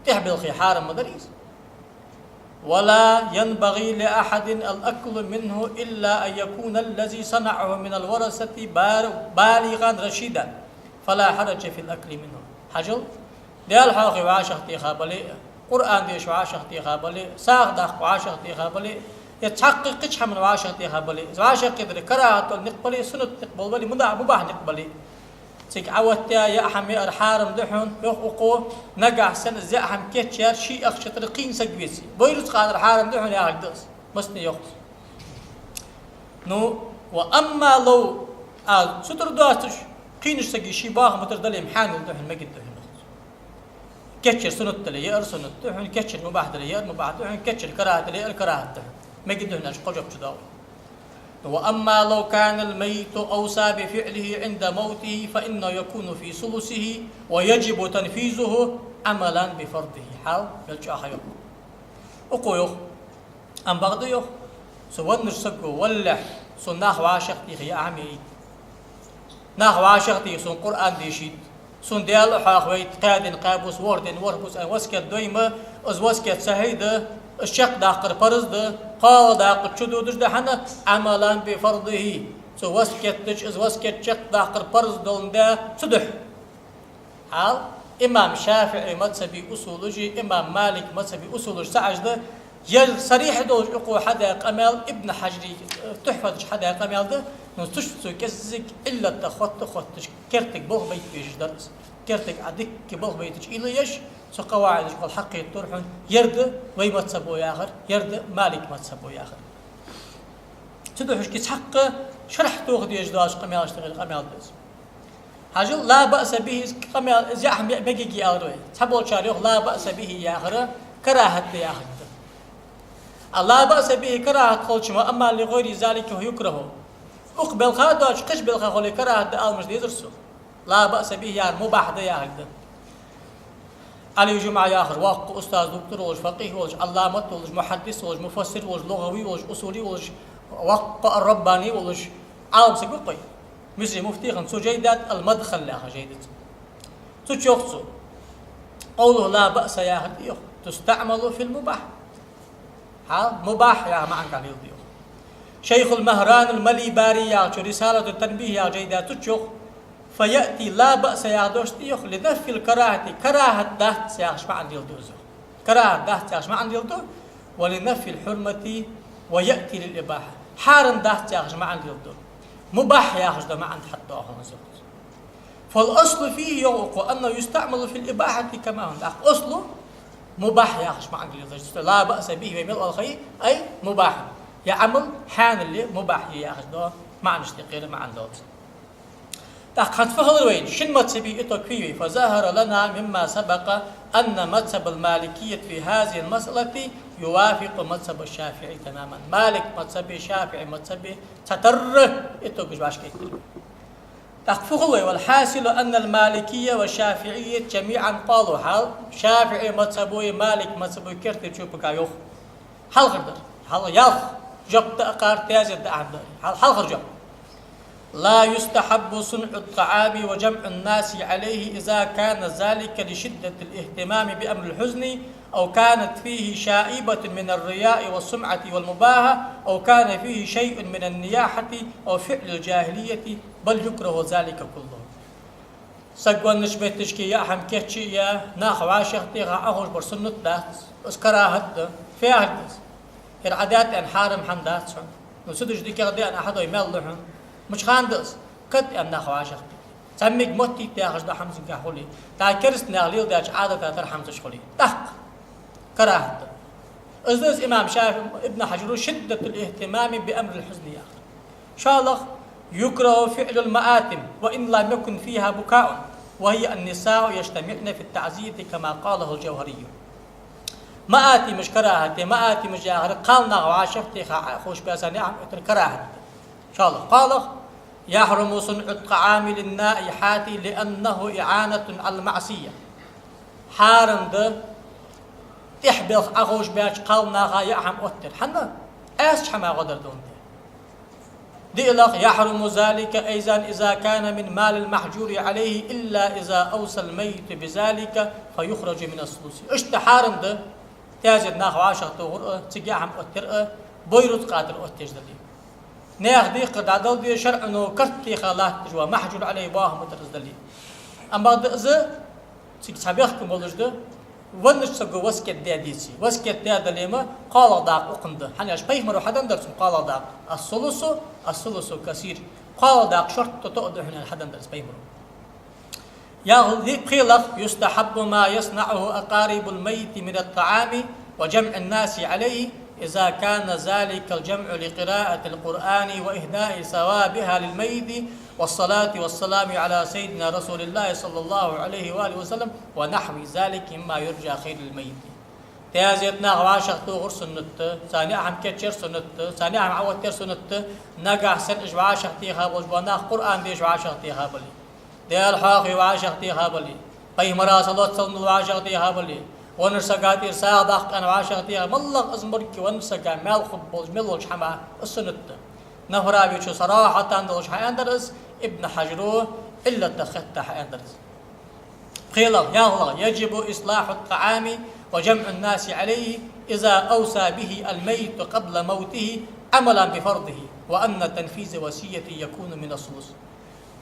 ТӀехьабелхе хьарам ма дара иза. ولا ينبغي لأحد الأكل منه إلا أن يكون الذي صنعه من الورثة بار-، بالغا رشيدا، فلا حرج في الأكل منه. Хьажал, Дела хьоахаве вӀашагӀтеха бале а, Къуръан деша вӀашагӀтеха бале а, сагӀа даккха вӀашагӀтеха бале а, я цхьаккха кхечу хӀаман вӀашагӀтеха бале а, иза вӀашагӀкхетар карахӀат долу некъ бале а, суннат некъ болу бале а, муба-, мубахь некъ бале а. Цига Ӏа ваттаяь яа хӀама яар хьарам ду хьуна, йоах укхо, нагахь санна иза яа хӀама кечъяьр, ший ахча тӀера кхин саг веце. Вай рузкъанара хьарам ду хьуна яхилга да иза. Масане йоах иза. Ну, وأما لو, а, цу тӀера доцуш, кхинаш сага ший бахам тӀера дале, хьанал ду хьуна, мегаш ду хьуна. Кийчъяр суннат дале, ер суннат да хьона, кийчъяр мубахь дале, ер мубахь да хьона, кийчъяр карахӀат дале, ер карахӀат да хьона. Мегаргда хьона, аьлча кхо жоп чудоагӀа. وأما لو كان الميت أوصى بفعله عند موته فإنه يكون في ثلثه ويجب تنفيذه عملا بفرضه. Хьал мел чӀоагӀа йоах. Укхо йоах: амма бакъда йоах, цу веннача саго валалехь, сона нах вӀашагӀтеха яа хӀама яйта. Нах вӀашагӀтеха, сона Къуръан дешийта, сона Даьла хьоахавайта, кхаь ден, кхаь бус, ворхӀ ден, ворхӀ бус аьнна васкет дой ма, из васкет сахьихь да, из чакхдаккхар парз да, кхоалагӀа дакъа чудодаш да хьона, عملا بفرضه. Цу васкета чу, из васкет чакхдаккхар парз доландаь цудухьа. Хьал, имам ШафиӀий мазхӀаба усулаш, имам Малик мазхӀаба усулаш ца Ӏаш да, ер сарихь долаш укхо хьадаь къамаьл, Ибн Хьажара, э, Тухьфата чу хьадаь къамаьл да, но цу чу цо кӀеззига Ӏиллат хотташ, хотташ, кертага болх байта безаш дар из. Кертага Ӏа дикка болх байтача уйла еш, цу къаваӀидашка гӀолла хьакхетар хьона, ер да вай мазхӀабо яхар, ер да Малик мазхӀабо яхар. Цудухьа шуга цхьаккха шархь тоха дезаш доацача къамаьлашта юкъера къамаьл да из. Хьажал, لا بأس به, из къамаьл, из яа хӀама мегаргья аьлар вай. Цхьаболчар йоах, لا بأس به яхар карахӀат да яхилга да. А لا بأس به карахӀат хилча ма, أما لغير ذلك فيكره. Укх балха доацаш кхыча балха хуле карахӀат да ала ма дезар цо. لا بأس به яхар мубахь да яхилга да. Ӏали ДжумӀа яхар воккха устаз, доктор волаш, факъихӀ волаш, Ӏалламат волаш, мухьаддис волаш, муфассир волаш, лугӀави волаш, усули волаш, воккха ар-Раббани волаш, Ӏалам саг ва-кх вай. Мисра муфти хинна, цо жай даьд, Ал-Мадхал яха жай да цун. Цу чу йоах цо: قوله لا بأس яхар да йоах, تستعمل في المباح. Хьал, мубахь яха маӀан тӀа леладу йоах. Шайхул Магьран ал-Малибари яхачо Рисалату Танбихь яха жай даьд, цу чу йоах: فيأتي لا بأس яха дош да йоах, لنفي الكراهة, карахӀат дац яхаш маӀан леладу из. КарахӀат дац яхаш маӀан леладу, ولنفي الحرمة ويأتي للإباحة. Хьарам дац яхаш маӀан леладу. Мубахь яхаш дола маӀан тӀа хьатӀадоагӀа хьона из йоах. فالأصل فيه йоах укхо أنه يستعمل في الإباحة كما هنا. ТӀаккха аслу мубахь яхаш маӀан леладу. لا بأس به вай мел оал хьай, أي مباح. Ер Ӏамал хьанал я, мубахь я яхаш дола маӀанашта юкъера маӀан да из. ТӀаккха хӀанз фу хилар вайна? Шин мазхӀаба итог фу я вай? فظهر لنا مما سبق أن مذهب المالكية في هذه المسألة يوافق مذهب الشافعي تماما. Малик мазхӀаби, ШафиӀий мазхӀаби цхьатарра итогаш вӀашагӀкхийттар. ТӀаккха фу хул вай? والحاصل أن المالكية والشافعية جميعا قالوا, хьал, ШафиӀий мазхӀабои Малик мазхӀабои кертерчо пага йоах. Хьалхардар. Хьал, ялх жоп да акхар, таьзет да ахьар да. Хьал, хьалхара жоп: لا يستحب صنع الطعام وجمع الناس عليه إذا كان ذلك لشدة الاهتمام بأمر الحزن أو كانت فيه شائبة من الرياء والسمعة والمباهة أو كان فيه شيء من النياحة أو فعل الجاهلية، بل يكره ذلك كله. Саг веннача метташка яа хӀама кийчъе а, нах вӀашагӀтеха а Ӏоховшабар суннат дац, из карахӀат да, фу яхилга да из? Ер Ӏа даьд аьнна хьарам хӀама дац хьона. Ну, цудухьа дикагӀа да аьнна Ӏа хьадой маьл лу хьона. Мича хана да из? Кад аьнна нах вӀашагӀтеха. Цхьаммига моттийта яхаш дола хӀама цунгахь хуле, тӀаккха керастанех леладаьча Ӏадатах тара хӀама ца хуле. ТӀаккха карахӀат да. Из да из имам ШафиӀий, Ибн Хьажара شدة الاهتمام بأمر الحزن яхар. ШоллагӀа: يكره فعل المآتم وإن لم يكن فيها بكاء، وهي النساء يجتمعن في التعزية كما قاله الجوهري. МаӀатимаш карахӀат я, маӀатимаш яхар кхалнах вӀашагӀтеха Ӏоховшабаь санна яа хӀама оттар карахӀат да. ШоллагӀа. КхоалагӀа: يحرم صنع الطعام للنائحات لأنه إعانة على المعصية. Хьарам да тӀехьа балха Ӏоховшабаьча кхалнаха яа хӀама оттар. ХӀана? Ӏаьсача хӀамах гӀо дар доландаь. ДиълагӀа: يحرم ذلك أيضا إذا كان من مال المحجور عليه إلا إذا أوصى الميت بذلك فيخرج من الثلث. Иштта хьарам да таьзет нах вӀашагӀтохар а, цига яа хӀама оттар а, бой рузкъа тӀара оттаеш дале. Наьха декхар дӀадала деза, шарӀо карттеха латташ ва, махьжур Ӏалайхи боахам тӀара из дале. Амма бакъда из цига цхьа бехкам болаш да, веннача саго васкет даь деце. Васкет даь дале ма, кхоалагӀа дакъа укхун да. ХӀана аьлча пайхамаро хьаденна дар цун кхоалагӀа дакъа: الثلث، الثلث كثير. КхоалагӀа дакъа шортта тоъ да хьона аьнна хьаденна дар цун пайхамаро. ЯлхлагӀа, пхелагӀа: يستحب ما يصنعه أقارب الميت من الطعام وجمع الناس عليه إذا كان ذلك الجمع لقراءة القرآن وإهداء ثوابها للميت والصلاة والسلام على سيدنا رسول الله صلى الله عليه وآله وسلم ونحو ذلك مما يرجى خير الميت. Таьзета наха вӀашагӀтохар суннат да, царна яа хӀама кийчъяр суннат да, царна яа хӀама Ӏооттаяр суннат да, нагахьа санна уж вӀашагӀтеха болаш бола нах Къуръан деш вӀашагӀтеха бале, Даьла хьоахаве вӀашагӀтеха бале, пайхамара салот-салам дала вӀашагӀтеха бале, веннача сага тӀера сагӀа даккха аьнна вӀашагӀтеха, моллагӀа из морг веннача сага маьл хургболаш мел волча хӀамах из суннат да. Нафаравечо сарахьатан долаш хьааьннадар из, Ибн Хьажаро Ӏиллата хетта хьааьннадар из. ПхелагӀа, ялхлагӀа: يجب إصلاح الطعام وجمع الناس عليه إذا أوصى به الميت قبل موته عملا بفرضه، وأن تنفيذ وصيته يكون من الثلث.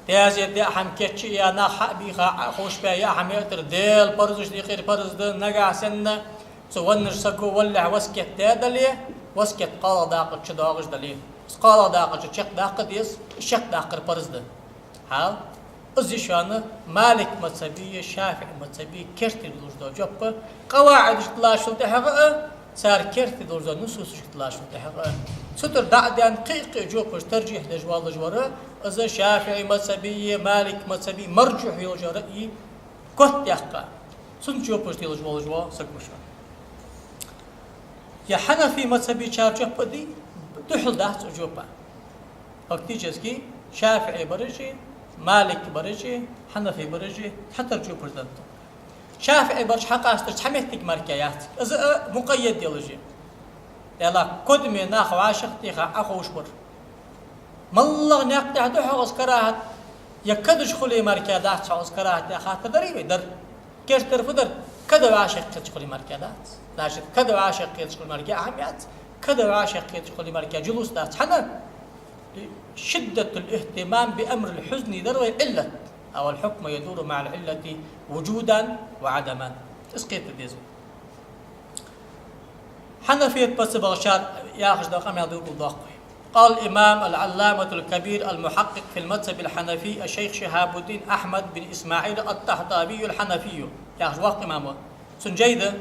Таьзета яа хӀама кийчъяь, нах хьа а бийха, Ӏоховшабаь яа хӀама яар Даьла парзашта юкъера парз да, нагахьа санна цу веннача саго валалехь васкет даь дале, васкет кхоалагӀа дакъа чу доагӀаш дале. Из кхоалагӀа дакъа чу чакхдаккха деза, из чакхдаккхар парз да. Хьал, из я шоана Малик мазхӀабеи ШафиӀи мазхӀабеи керттера луш дола жоп. КъаваӀидашка латтачул тӀехьагӀа а, цар керттера луш дола нусусашка латтачул тӀехьагӀа а. Цу тӀара дӀа а даьнна, кхы а кхы а жопаш таржихь деш воаллаш вар, из ШафиӀи мазхӀабеи Малик мазхӀабеи маржухь йолаш йола раъй котъяьккха, цунна жопаш телаш волаш вола саг ва шоана. Е Хьанафи мазхӀабечар жоп а дий, духьал дац цу жопа. Фактически, ШафиӀий бараши, Малик бараши, Хьанафий бараши цхьатарра жопаш да. ШафиӀий бараш хьакъастар цхьа моттиг мара яц. Из а мукъаййад йолаш я. Даьла, кодаме нах вӀашагӀтеха Ӏоховшабар. МоллагӀа наькъа тӀа да хьогӀ из карахӀат, е кадаш хуле мара дац хьогӀ из карахӀат яха хаттар дарий вай? Дар. Керттера фу дар? Када вӀашагӀкхеташ хуле мара дац. Значит, када вӀашагӀкхеташ хуле мара яа хӀама яц, када вӀашагӀкхеташ хуле мара жулус дац. ХӀана? شدة الاهتمام بأمر الحزن дар вай Ӏиллат. أو الحكم يدور مع العلة وجودا وعدما. Из кхетар деза. Хьанафият мазхӀабагӀчар яхаш дола къамаьл белгалдоаккх вай. قال الإمام العلامة الكبير المحقق في المذهب الحنفي الشيخ شهاب الدين أحمد بن إسماعيل الطحطاوي الحنفي, яхаш воккха имам ва. Цун жай да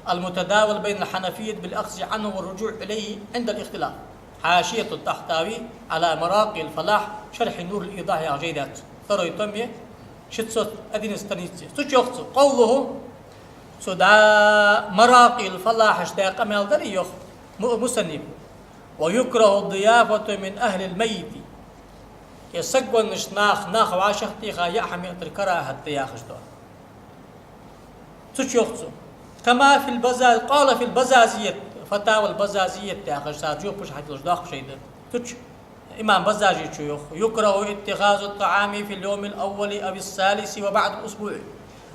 المتداول بين الحنفية بالأخذ عنه والرجوع إليه عند الاختلاف. حاشية الطحطاوي على مراقي الفلاح شرح نور الإيضاح яха жай да цун. Второй том я, шестьсот одиннадцатая страница. Цу чу йоах цо: قوله, цо да Маракъил Фалахьа чу даь къамаьл дар, йоах му-, мусаннифо: ويكره الضيافة من أهل الميت. Е саг веннача наха, нах вӀашагӀтеха яа хӀама яар карахӀат да яхаш да. Цу чу йоах цо: كما في البزاز، قال في البزازية, Фатава аль-Базазият яхаш цар жопаш хьатилаш доккха жай да. Цу чу имам Баззажечо йоах: يكره اتخاذ الطعام في اليوم الأول أو الثالث وبعد الأسبوع،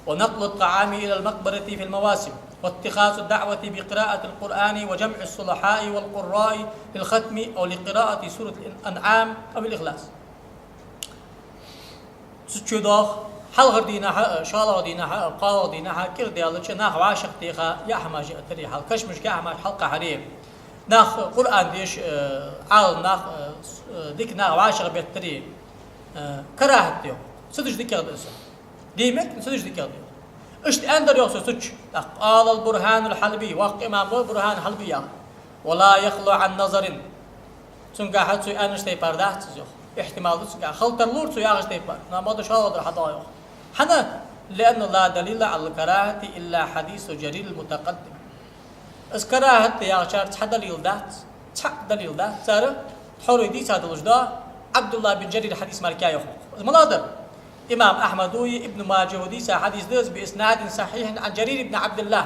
ونقل الطعام إلى المقبرة في المواسم، واتخاذ الدعوة بقراءة القرآن وجمع الصلحاء والقراء للختم أو لقراءة سورة الأنعام أو الإخلاص. Цу чу йоах, хьалхарча дийнахьа а, шоллагӀча дийнахьа а, кхоалагӀча дийнахьа а кӀира даьлча нах вӀашагӀтеха яа хӀамаш яар, хьал кашамашка яа хӀамаш хьалкхахьар, нах Къуръан деш, э, Ӏалам нах, э, с-, э, дика нах вӀашагӀбеттар, э, карахӀат да йоах. Цудухьа дикагӀа да из. Диймет, цудухьа дикагӀа да йоах. Иштта аьннадар йоах цо цу чу. ТӀаккха قال البرهان الحلبي, воккха имам ва Бурхан Хьалби яха: ولا يخلو عن نظر. Цунгахьа цо аьннача тайпара дац из йоах. Ихьтимал да цунгахьа. Хила тарлора цо яхача тайпара. Но ма да шоллагӀдар хьадоагӀа йоах. ХӀана? لأن لا دليل على الكراهة إلا حديث جرير المتقدم. Из карахӀат да яхачар цхьа далил дац. Цхьа далил дац цар, тхьовра дийца долаш да, Ӏабдуллахь бин Жарира хьадис мара йоах. Из малагӀа да? Имам Ахьмада, Ибн Маджахьа дийца хьадис да из بإسناد صحيح عن جرير بن عبد الله: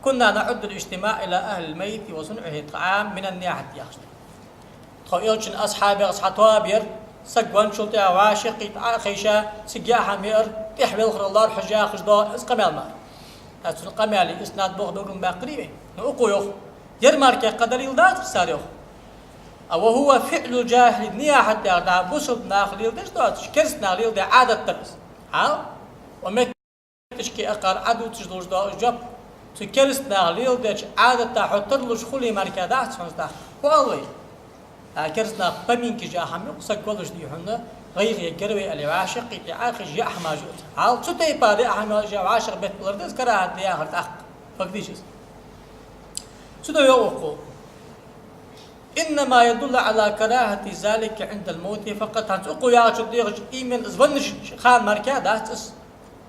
كنا نعد الاجتماع إلى أهل الميت وصنعه الطعام من النياحة яхаш да. Тхо Элчан асхьабех цхьа тоаба яр, саг венначул тӀехьагӀа вӀашагӀкхийтта Ӏо а хайша, цига яа хӀама яар, тӀехьа велхар лоархӀаш яхаш да из къамаьл мара. ТӀаккха цун къамаьла иснад бох белгалбаьккхарий вай? Ну, укхо йоах: ер мара кхы далил дац цар йоах. А وهو فعل الجاهلية, нияхьат яхар да бусалба наха леладеш доацаш, керста наха леладаь Ӏадат дар из. Хьал? Ва метташка акхар Ӏодувцаш долаш да из жоп. Цу керста наха леладеча Ӏадата хьо тарлуш хуле мара дац хьона из тӀаккха. Фу оал вай? А керста наха поминкаш яа хӀама юкъе, саг валаш дий хьона, гӀайгӀа ергьяр вай аьле, вӀашагӀкхийтта Ӏохайша яа хӀамаш я уж. Хьал цу тайпара яа хӀамаш яа вӀашагӀбетталар да из карахӀат да яхар тӀаккха. Фактически. Цудухьа йоах укхо: «إنما يدل على كراهة ذلك عند الموت فقط». ХӀанз укхо яхача дегӀаца именно из веннача хана мара дац из.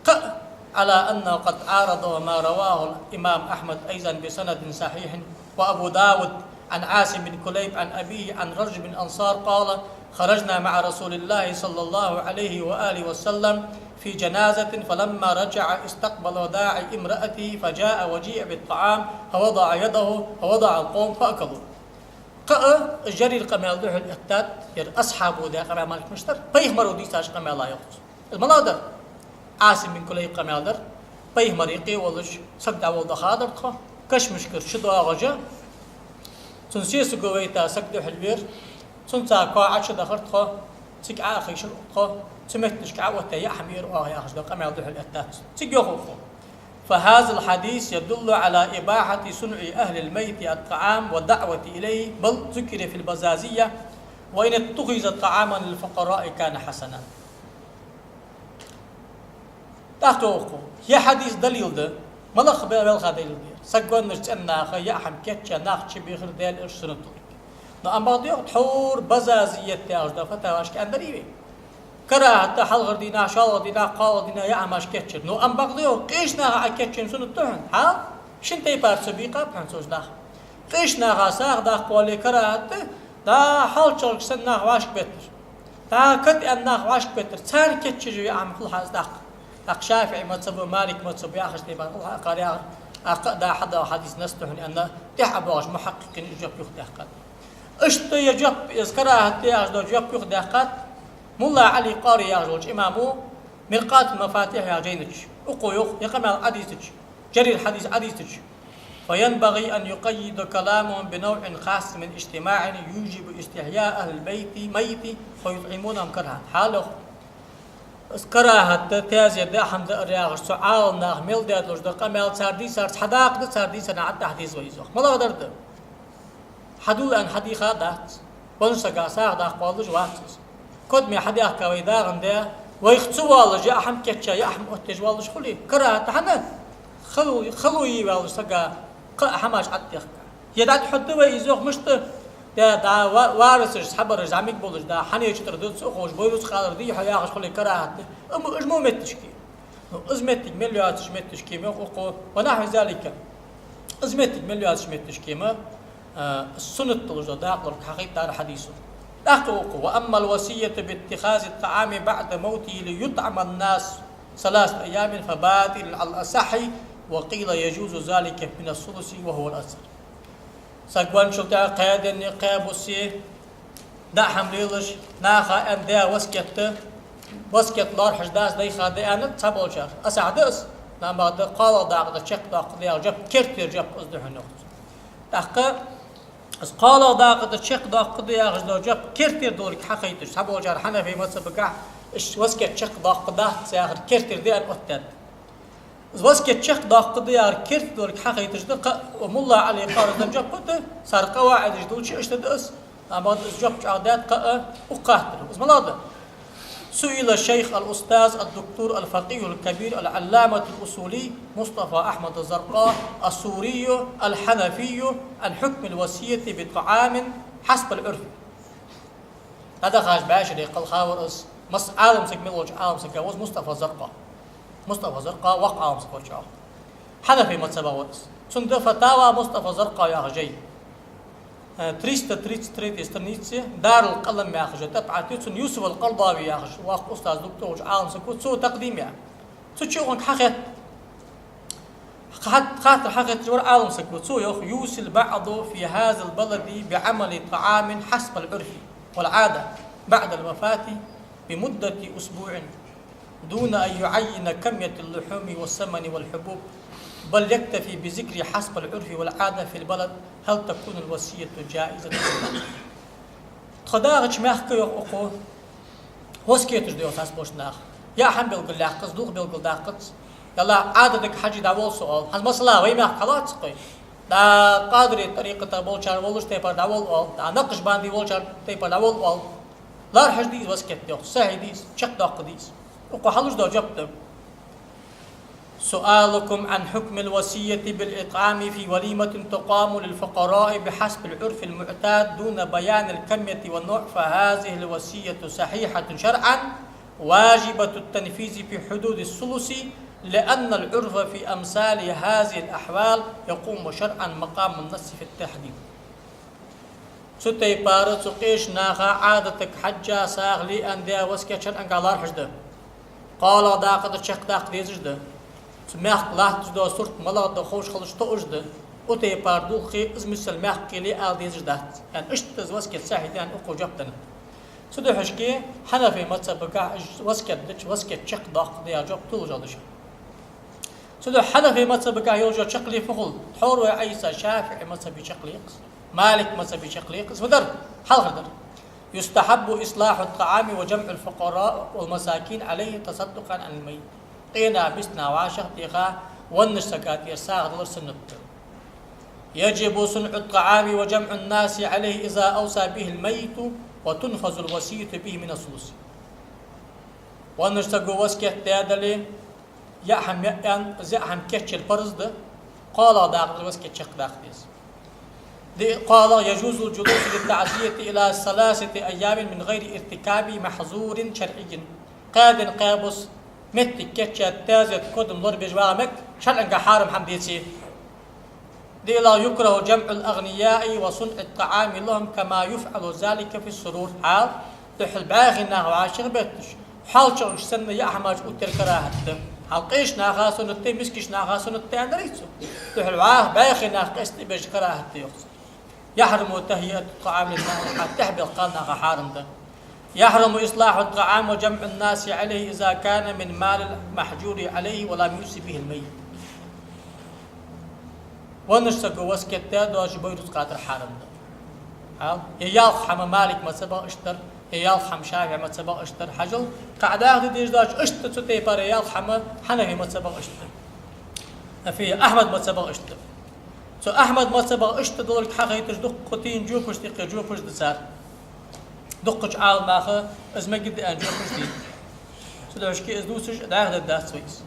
Кхы а: «على أنه قد عارض ما رواه الإمام أحمد أيضا بسند صحيح وأبو داود عن عاصم بن كليب عن أبيه عن رجل من الأنصار قال: خرجنا مع رسول الله صلى الله عليه وآله وسلم في جنازة، فلما رجع استقبل داعي امرأته، فجاء وجيء بالطعام، فوضع يده، فوضع القوم فأكلوا». Кхы а Жарира къамаьл духьал эттад, ер асхьабо даь къамаьл мара мишта дар, пайхамаро дийцача къамаьла йоах цо. Из малагӀа дар? Ӏасим бин Кулайб къамаьл дар. Пайхамар юкъе волаш саг дӀаволла дахадар тхо, кашамашкара чудоагӀаш, цун сесаго вайта саг духьал вера, цунца коа Ӏочудахар тхо, цига Ӏохайшар тхо, цу метташка Ӏооттаяь яа хӀама яр оаха яхаш дола къамаьл духьал эттад цо. Цига йоах укхо: «فهذا الحديث يدل على إباحة صنع أهل الميت الطعام والدعوة إليه، بل ذكر في البزازية: وإن اتخذ طعاما للفقراء كان حسنا». ТӀаккха йоах укхо: ер хьадис далил да, малагӀа бе-, белха далил да ер? Саг веннача цӀен наха яа хӀама кийчъяь нах чубехар Даьла Элчано суннат долга. Но ам бакъда йоах, тхьовра Базазият яхаш дола фатавашка аьннадар вай: карахӀат да хьалхарча дийнахьа, шоллагӀча дийнахьа, кхоалагӀча дийнахьа яа хӀамаш кийчъяр. Но ам бакъда йоах, къеча наха Ӏокийчъе суннат да хьона. Хьал шин тайпара цу бийкъаб хьона цу нах. Къеча наха сагӀа даккха вале карахӀат да, дӀа хьалчагӀаргаш санна нах вӀашкабеттар, дӀа катӀаьнна нах вӀашкабеттар, царна кийчъеш яа хӀама хул хьа из тӀаккха. ТӀаккха ШафиӀий мазхӀабо, Малик мазхӀабо яхаш тайпара хул хьа, кхар яхар, аккха а да хьадоагӀа хьадис насс да хьона аьнна, тӀехьа боагӀаш мухьаккъикъий из жоп юха даьккхад. Иштта ер жоп, из карахӀат да яхаш дола жоп юха даьккхад Мулла Ӏали Къари яхаш волча имамо Миркъатул-Мафатихь яхача жайна чу. Укхо йоах, ер къамаьл Ӏодийцача, Жарира хьадис Ӏодийцача: «فينبغي أن يقيد كلامهم بنوع خاص من اجتماع يوجب استحياء أهل البيت، ميت، فيطعمونهم كرها». Хьал йоах, из карахӀат да, таьзета да, хӀама да ер яхаш цу Ӏаламнаха мел даь долаш дола къамаьл цар дийцарца хьадаккха да, цар дийцар наӀарга тӀа хьадийца вай из йоах. МалагӀа дар да? Хьадувла аьнна хьадийха дац. Веннача сага сагӀа даккха воаллаш вац из. Кодаме хьадаьхка вай дагӀан де, вайх ца воаллаш яа хӀама кийчъяь, яа хӀама оттаеш воаллаш хуле, карахӀат да хьона, хало, хало е воаллаш сага кхы а хӀамаш Ӏодехка. Е дӀатӀахьоргда вай из йоах, мишта да, да, ва-, варисаш, цхьабараш, зӀамига болаш, да, хьанна чу тара дувца а ховш, бойрус къалар дий хьо яхаш хуле карахӀат да. Амма уж мо метташка. Ну, из моттиг мел йоацача метташка ма йоах укхо, ونحو ذلك. Из моттиг мел йоацача метташка ма, а, суннат долаш дола дакъа долга хьахайтар хьадисо. ТӀаккха йоах укхо: «وأما الوصية باتخاذ الطعام بعد موته ليطعم الناس ثلاثة أيام فباطل على الأصح، وقيل يجوز ذلك من الثلث وهو الأكثر». Саг венначул тӀехьагӀа кхаь денна, кхаь буссе даа хӀама лелаш, наха аьнна даь васкет да, васкет лоархӀаш дац, дайха да аьннад цхьаболчар. Асахь да из, амма бакъда кхоалагӀа дакъа да чакхдоаккхаргда яха жоп, кертера жоп из да хьона йоах цо. ТӀаккха из кхоалагӀа дакъа да чакхдоаккхаргда яхаш дола жоп кертера долга хьахайташ, цхьаболчар Хьанафий мазхӀабагахьа иштта васкет чакхдоаккхаргдац яхар кертера да аьнна оттадаьд. Из васкет чакхдоаккхаргда яхар керта долга хьахайташ да кхы а Мулла Ӏали Къаризан жоп да, цар къаваӀидаш долча иштта да из, амма из жоп чӀоагӀдаьд кхы а укх хаттара. Из малагӀа да? سئل الشيخ الأستاذ الدكتور الفقيه الكبير العلامة الأصولي مصطفى أحمد الزرقاء السوري الحنفي عن حكم الوصية بطعام حسب العرف. ДӀадахача бӀаьшере кхелха вар из, масса Ӏалам саг мел волча Ӏалам сага ва из Мустафа Заркъа. Мустафа Заркъа воккха Ӏалам саг вар чӀоагӀа. Хьанафий мазхӀаба вар из. Цун да «Фатава Мустафа Заркъа» яхаш жай. Э, триста тридцать третья страница, Дарул Къалам яхаш тӀабӀат я, цун Юсуф ал-Къардави яхаш воккха устаз дукха волча Ӏалам саг ва, цо такъдим яь. Цу чу укхунга хьахетт. Хат-, хаттар хьахетташ вар Ӏалам саг ва, цо йоах: «يوصي البعض في هذا البلد بعمل طعام حسب العرف والعادة بعد الوفاة بمدة أسبوع دون أن يعين كمية اللحوم والسمن والحبوب، بل يكتفي بذكر حسب العرف والعادة في البلد، هل تكون الوصية جائزة أم لا؟» Тхо дагӀача мехка, йоах укхо, васкеташ да йоах цхьаболча наха. Яа хӀама белгалъяьккхац, дулх белгалдаккхац. Ялла, Ӏадатага хьажий дӀаволла со оал. ХӀанз масала вай мехка хьалоац-кх вай. ДӀа Къадирий тӀарикъата болчар волча тайпара дӀаволла оал, дӀа Накъшбандий волчар тайпара дӀаволла оал. ЛоархӀаш дий из васкет, йоах, сахьихь дий из, чакхдоаккха дий из. Укхо хьалуш дола жоп да. سؤالكم عن حكم الوصية بالإطعام في وليمة تقام للفقراء بحسب العرف المعتاد دون بيان الكمية والنوع، فهذه الوصية صحيحة شرعا واجبة التنفيذ في حدود الثلث، لأن العرف في أمثال هذه الأحوال يقوم شرعا مقام النص في التحديد. Цу тайпара цу къеча наха Ӏадатага хьежжа сагӀа ле аьнна даь васкет шарӀагахьа лоархӀаш да. КхоалагӀа дакъа да, чакхдаккха дезаш да. Цу мехка латташ дола сурт малагӀа да ховш хилча тоъаш да. Цу тайпара дулх, из мисал мехка ле ала дезаш дац. Яъни иштта из васкет сахьихь да аьнна укхо жоп деннад. Цудухьа-кх Хьанафий мазхӀабагахьа из васкет дича, васкет чакхдоаккх да яха жоп тулжал да шоана. Цудухьа Хьанафий мазхӀабагахьа йолча чаккхе фу хул? Тхьовра вай Ӏайса ШафиӀий мазхӀабе чаккхе я-кх из, Малик мазхӀабе чаккхе я-кх из, фу дар? Хьалхара дар: يستحب إصلاح الطعام وجمع الفقراء والمساكين عليه تصدقا عن الميت. Къенаха, мисканаха вӀашагӀтеха, веннача сага тӀера сагӀа далар суннат да. يجب صنع الطعام وجمع الناس عليه إذا أوصى به الميت وتنفذ الوصية به من الثلث. Веннача саго васкет даь дале, яа хӀама яа аьнна, из яа хӀама кийчъяр парз да, кхоалагӀа дакъа да васкет чакхдаккха деза. Диъ, кхоалагӀа: يجوز الجلوس للتعزية إلى ثلاثة أيام من غير ارتكاب محظور شرعي. Кхаь ден, кхаь бус моттиг кийчъяь, таьзета кодам лорабеш вагӀа мег, шарӀагахьа хьарам хӀама деце. ДиълагӀа: يكره جمع الأغنياء وصنع الطعام لهم كما يفعل ذلك في السرور. Хьал, духхьал бӀаьхий нах вӀашагӀбетташ, хьоалчагӀаш санна яа хӀамаш оттаяр карахӀат да. Хьал къеча наха суннат да, мискача наха суннат да аьннадар цо. Духхьал вӀаха бӀаьхий нах къаьста тӀабеш карахӀат да, йоах цо. يحرم تهيئة الطعام للنائحة, тӀехьабаьхача кхалнаха хьарам да. يحرم إصلاح الطعام وجمع الناس عليه إذا كان من مال المحجور عليه ولم يوص به الميت. Веннача саго васкет даь доацаш бойрус къатар хьарам да. Хьал, е ялх хӀама Малик мазхӀабагахьа иштта дар, е ялх хӀама ШафиӀий мазхӀабагахьа иштта дар. Хьажал, кхы Ӏа дӀахо де дезаш доацаш иштта цу тайпара ялх хӀама Хьанафий мазхӀабагахьа иштта дар. Ахьмад мазхӀабагахьа иштта дар. Цу Ахьмад мазхӀабагахьа иштта долга хьахайташ дуккха тайна жопаш, тӀехьа жопаш да цар. Дуккхача Ӏаламнаха из мегаргда аьнна жопаш дий. Цудухьа-кх из дувцаш дӀаьха дергдац вай из.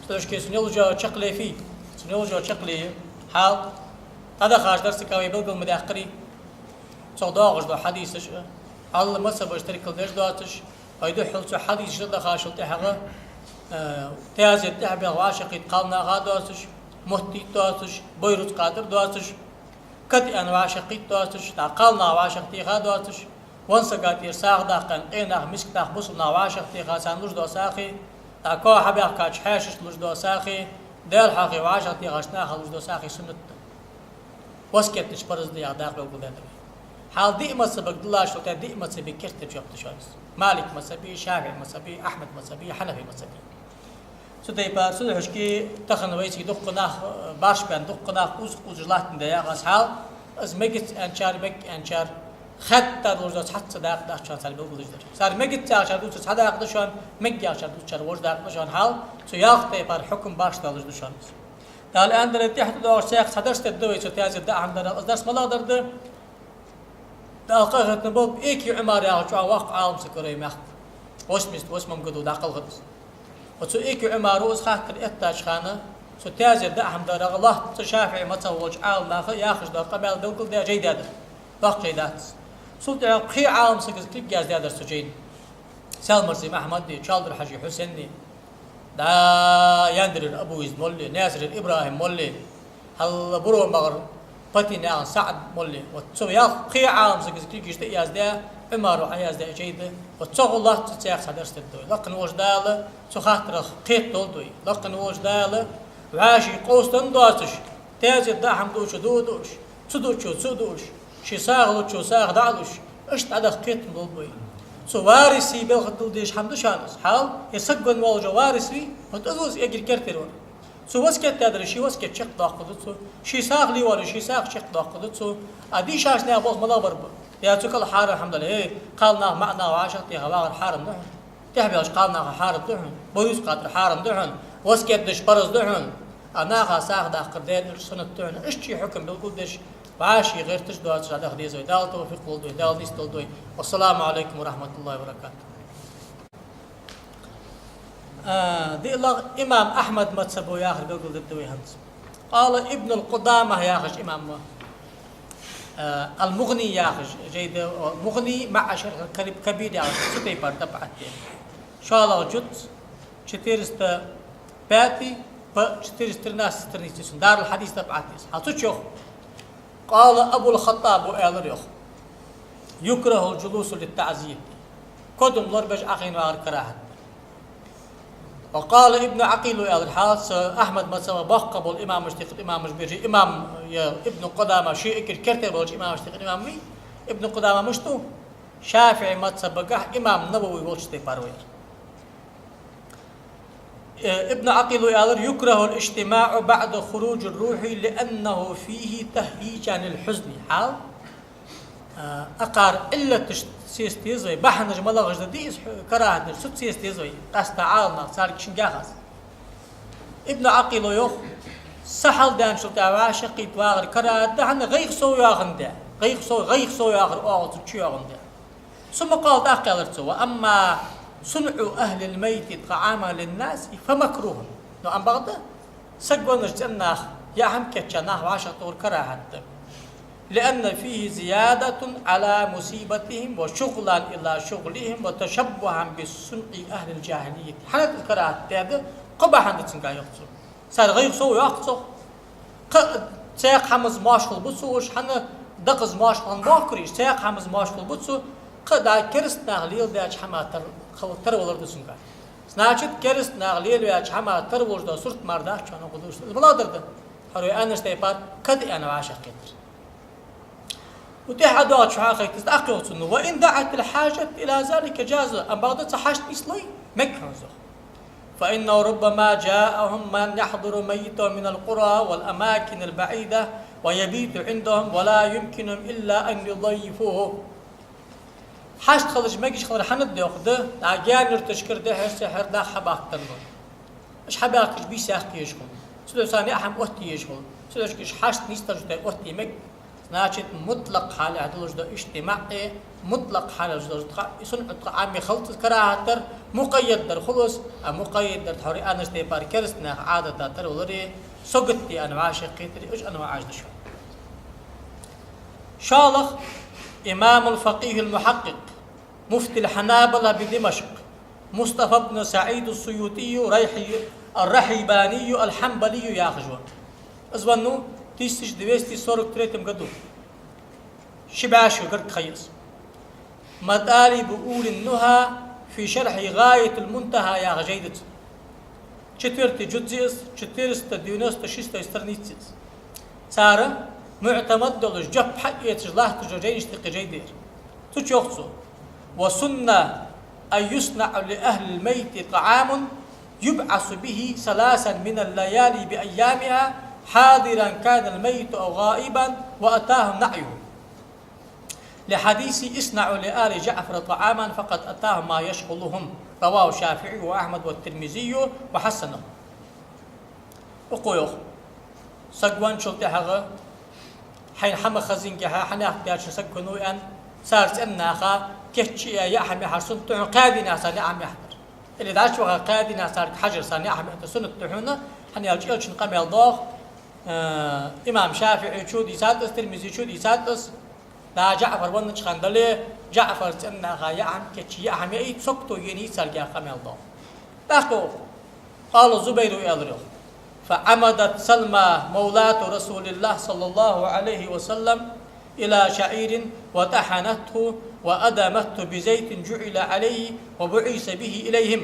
Цудухьа-кх цун йолча чаккхе фий, цун йолча чаккхе, хьал, дӀадахача дарсага вай белгал ма даьккхарий. Цох доагӀаш дола хьадисаш а, Ӏалла мазхӀабаш теркалдеш доацаш, вай духхьал цу хьадисашта дахачул тӀехьагӀа, э, таьзета тӀехьабаьха вӀашагӀкхийтта кхалнаха доацаш, моттиг доацаш, бойрус къатар доацаш, катаьнна вӀашагӀкхийтта доацаш, дӀа кхалнаха вӀашагӀтеха доацаш, веннача сага тӀера сагӀа даккха, къенаха, мисканаха, бусалба наха вӀашагӀтеха, царна луш дола сагӀа, дӀа коа хьабаьхкача хьаьшашта луш дола сагӀа, Даьла хьехача вӀашагӀтехача наха луш дола сагӀа суннат да. Васкет дича парз да яха дакъа белгалдаьд вай. Хьал, диъ мазхӀабага диллачул тӀехьагӀа диъ мазхӀабе керттера жоп да шоана из. Малик мазхӀабе, ШафиӀий мазхӀабе, Ахьмад мазхӀабе, Хьанафий мазхӀабе. Цу тайпара, цудухьа-кх тахан вайцига дуккха нах, барш баьнна дуккха нах укхаза-укхаза латтандаь яхаш хьал, из мегац аьнначар, мег аьнначар, хатта долаш дола цхьацца дакъа дац шоана цар белгалдеш дар. Цар мегац яхачар дувцар цхьа дакъа да шоана, мег яхачар дувцачар вож дакъа да шоана хьал, цу ялх тайпара хьукам башха долаш да шоана из. Дала аьннадар тӀехьа тӀадоагӀаш цхьа дарс дергда вай цу таьзета даа хӀама дарах. Из дарс малагӀа дар да? Дала къахетам болба, Экий Ӏумар яхача воккхача Ӏалам сага вар вай мехка. Восемьдесят восьмом году дӀакхалхар из. Ва цу Экий Ӏумара из хаттар эттача хана, цу таьзета даа хӀама дарах лоацца ШафиӀий мазхӀаб волча Ӏаламнаха яхаш дола къамаьл белгалдаь жай даьдар. Доккха жай дац. Цул тӀехьагӀа пхе Ӏалам сага из кулг яздаьдар цу жайна. Саьлмарзий Махьмади, Чалдар-Хьажий Хьусени, дӀа Яндарера Абу-Язид молли, Наьсарера ИбрахӀим молли, хьал Буро-МагӀара Патинаькъан СаӀад молли. Вот цу ялх пхе Ӏалам сага из кулгаш тӀа а яздаь, Ӏумара Ӏояздаь жай да. Вот цох лоацца цхьа дарс дергда вай. Лакхе волча Дала цу хаттарах кхетадолда вай. Лакхе волча Дала вӀаший къовсам доацаш, таьзета даа хӀама дуачо дуа а дуаш, ца дуачо ца а дуаш, ший сагӀа лучо сагӀа дӀа а луш, иштта дӀадаха кхетам болба вай. Цу варисий белгалдеш хӀама да шоана из. Хьал, е саг венна воаллаш варис вий, вот из ва из эггара керттера вар. Цо васкет даьдар, ший васкет чакхдоаккхаргда цо, ший сагӀа ле воаллар, ший сагӀа чакхдоаккхаргда цо. А дийшача наьха болх малагӀа бар ба? Е цу кӀал хьарам хӀама дале, е кхалнаха, маӀанаха вӀашагӀтеха вагӀар хьарам да хьона. ТӀехьабаьхача кхалнаха хьарам да хьона, бойрус къатар хьарам да хьона, васкет деш парз да хьона, а наха сагӀа даккхар Даьла суннат да хьона. Иштта ший хьукам белгалдеш, вӀаший гӀерташ доацаш дӀадаха деза вай. Дала тавфикъ лолда вай, Дала нийсдолда вай. والسلام عليكم ورحمة الله وبركاته. А, диълагӀа имам Ахьмада мазхӀабо яхар белгалдергда вай хӀанз. قال ابن قدامة яхаш имам ва. А, المغني яхаш жайна, о, المغني مع الشرح الكبير яхаш, цу тайпара тӀабӀат да. ШоллагӀа жуз, четыреста пятый по четыреста тринадцатый страница, цун Дарул-Хьадис тӀабӀат да из. Хьал цу чу йоах: قال أبو الخطاب, аьлар йоах: يكره الجلوس للتعزية. Кодам лорабеш Ӏохайна вагӀар карахӀат да. وقال ابن عقيل, аьлар, хьал цу Ахьмада мазхӀаба боккха бола имамашта юкъе имамаш биржи имам, е Ибн Къудама, ший эггара керттера болча имамашта юкъе имам вий, Ибн Къудама мишта ва? ШафиӀий мазхӀабагахьа имам Навави волча тайпара ва ер. Э, Ибн Ӏакъила аьлар: يكره الاجتماع بعد خروج الروح لأنه فيه تهييجا للحزن. Хьал, э, акхар Ӏиллаташ сеца деза вай, бахьанаш малагӀаш да дий из хьу-, карахӀат дар, цу сеца деза вай, къаьстта Ӏаламнах, царга шунгахь аз. Ибн Ӏакъила йоах: са хьалдаьнначул тӀехьагӀа вӀашагӀкхийтта вагӀар карахӀат да, хӀана, гӀайгӀа сов йоагӀандаь, гӀайгӀа сов, гӀайгӀа сов йоагӀар оагӀув цу чу йоагӀандаь. ثم قال, тӀаккха аьлар цо: وأما صنع أهل الميت طعاما للناس فمكروه. Но амма бакъда, саг веннача цӀен наха яа хӀама кийчъяь, наха вӀашагӀтохар карахӀат да. لأن فيه زيادة على مصيبتهم وشغلا إلى شغلهم وتشبها بصنع أهل الجاهلية. ХӀана да из карахӀат даьд? Кхо бахьан да цунгахь, йоах цо. Цар гӀайгӀа сов йоаккх цох. Кхы а цхьаькха хӀаманца моаршал бу цо уж, хӀана, дакъаза моаршал хинна боахкарий уж, цхьаькха хӀаманца моаршал бу цо, кхы а дӀа кераста наха леладаьча хӀаман тар-, хала тарвалар да цунгахь. Значит, кераста наха лелаваьча хӀаман тарвалуш дола сурт мара дац шоана гӀо дувцаш. Из малагӀдар да? Хьо вай аьннача тайпара кад аьнна вӀашагӀкхетар. ТӀехьа доагӀача хьахайтас тӀаккха йоах цо: وإن دعت الحاجة إلى ذلك جاز. Амма бакъда цхьа хьашт нийслой, мег хӀанз, йоах. فإنه ربما جاءهم من يحضر ميتهم من القرى والأماكن البعيدة ويبيت عندهم ولا يمكنهم إلا أن يضيفوه. Хьашт хилча мегаш хилар хӀана да, йоах, да, дӀа гаьна юрташкара дехьара-сехьара нах хьабахкаргба. Уж хьабаьхкача бийса яккха езаш хул. Цудухьа царна яа хӀама оттае езаш хул. Цудухьа уж хьашт нийсденнача тӀа оттае мег. Значит, мутлакъ хьале долаш да иштта маӀан, мутлакъ хьале долаш да тха, и сунӀат тха Ӏамме хилац карахӀат дар, мукъаййад дар хул из, а мукъаййад дар тхьовра аьннача тайпара кераста наьха Ӏадата тарвалари, саготти аьнна вӀашагӀкхетари, уж анваӀаш да шоана. ШоллагӀа, إمام الفقيه المحقق، مفتي الحنابلة بدمشق، مصطفى بن سعيد السيوطي الرحي-، الرحيباني الحنبلي яхаш ва. Из веннав тысяча двести сорок третьем году. Ши бӀаь шу гаргга ха я из. مطالب أولي النهى في شرح غاية المنتهى яха жай да цун. Четвёртый жуз я из, четыреста девяносто шестой страница я из. Цар муӀтамад долаш, жоп хьаэцаш латташ дола жайнашта юкъе жай да ер. Цу чу йоах цо: وسن أن يصنع لأهل الميت طعام يبعث به ثلاثا من الليالي بأيامها، حاضرا كان الميت أو غائبا، وأتاهم نعيه. لحديث اصنعوا لآل جعفر طعاما فقد أتاهم ما يشغلهم. رواه الشافعي وأحمد والترمذي وحسنه. Укхо йоах: саг венначул тӀехьагӀа хьайна хӀама хазингехьа, хьанехк даьча саг хиннав аьнна, цар цӀен наха кийчъяь яа хӀама яхьар суннат да хьона, кхаь дийнахьа царна яа хӀама яхьар. Или дӀачуваха кхаь дийнахьа царга хьажар, царна яа хӀама яхьар суннат да хьона, хӀана аьлча Элчан къамаьл доагӀа, э, имам ШафиӀийчо дийцад из, Тирмизийчо дийцад из, да ДжаӀфар веннача хана дале, ДжаӀфара цӀен наха яа хӀама кийчъе, яа хӀама яийта, сагото енай царга яха къамаьл доагӀа. ТӀаккха йоах: قال الزبير, аьлар йоах: فعمدت سلمى مولاة رسول الله صلى الله عليه وسلم إلى شعير وطحنته وأدمته بزيت جعل عليه وبعث به إليهم.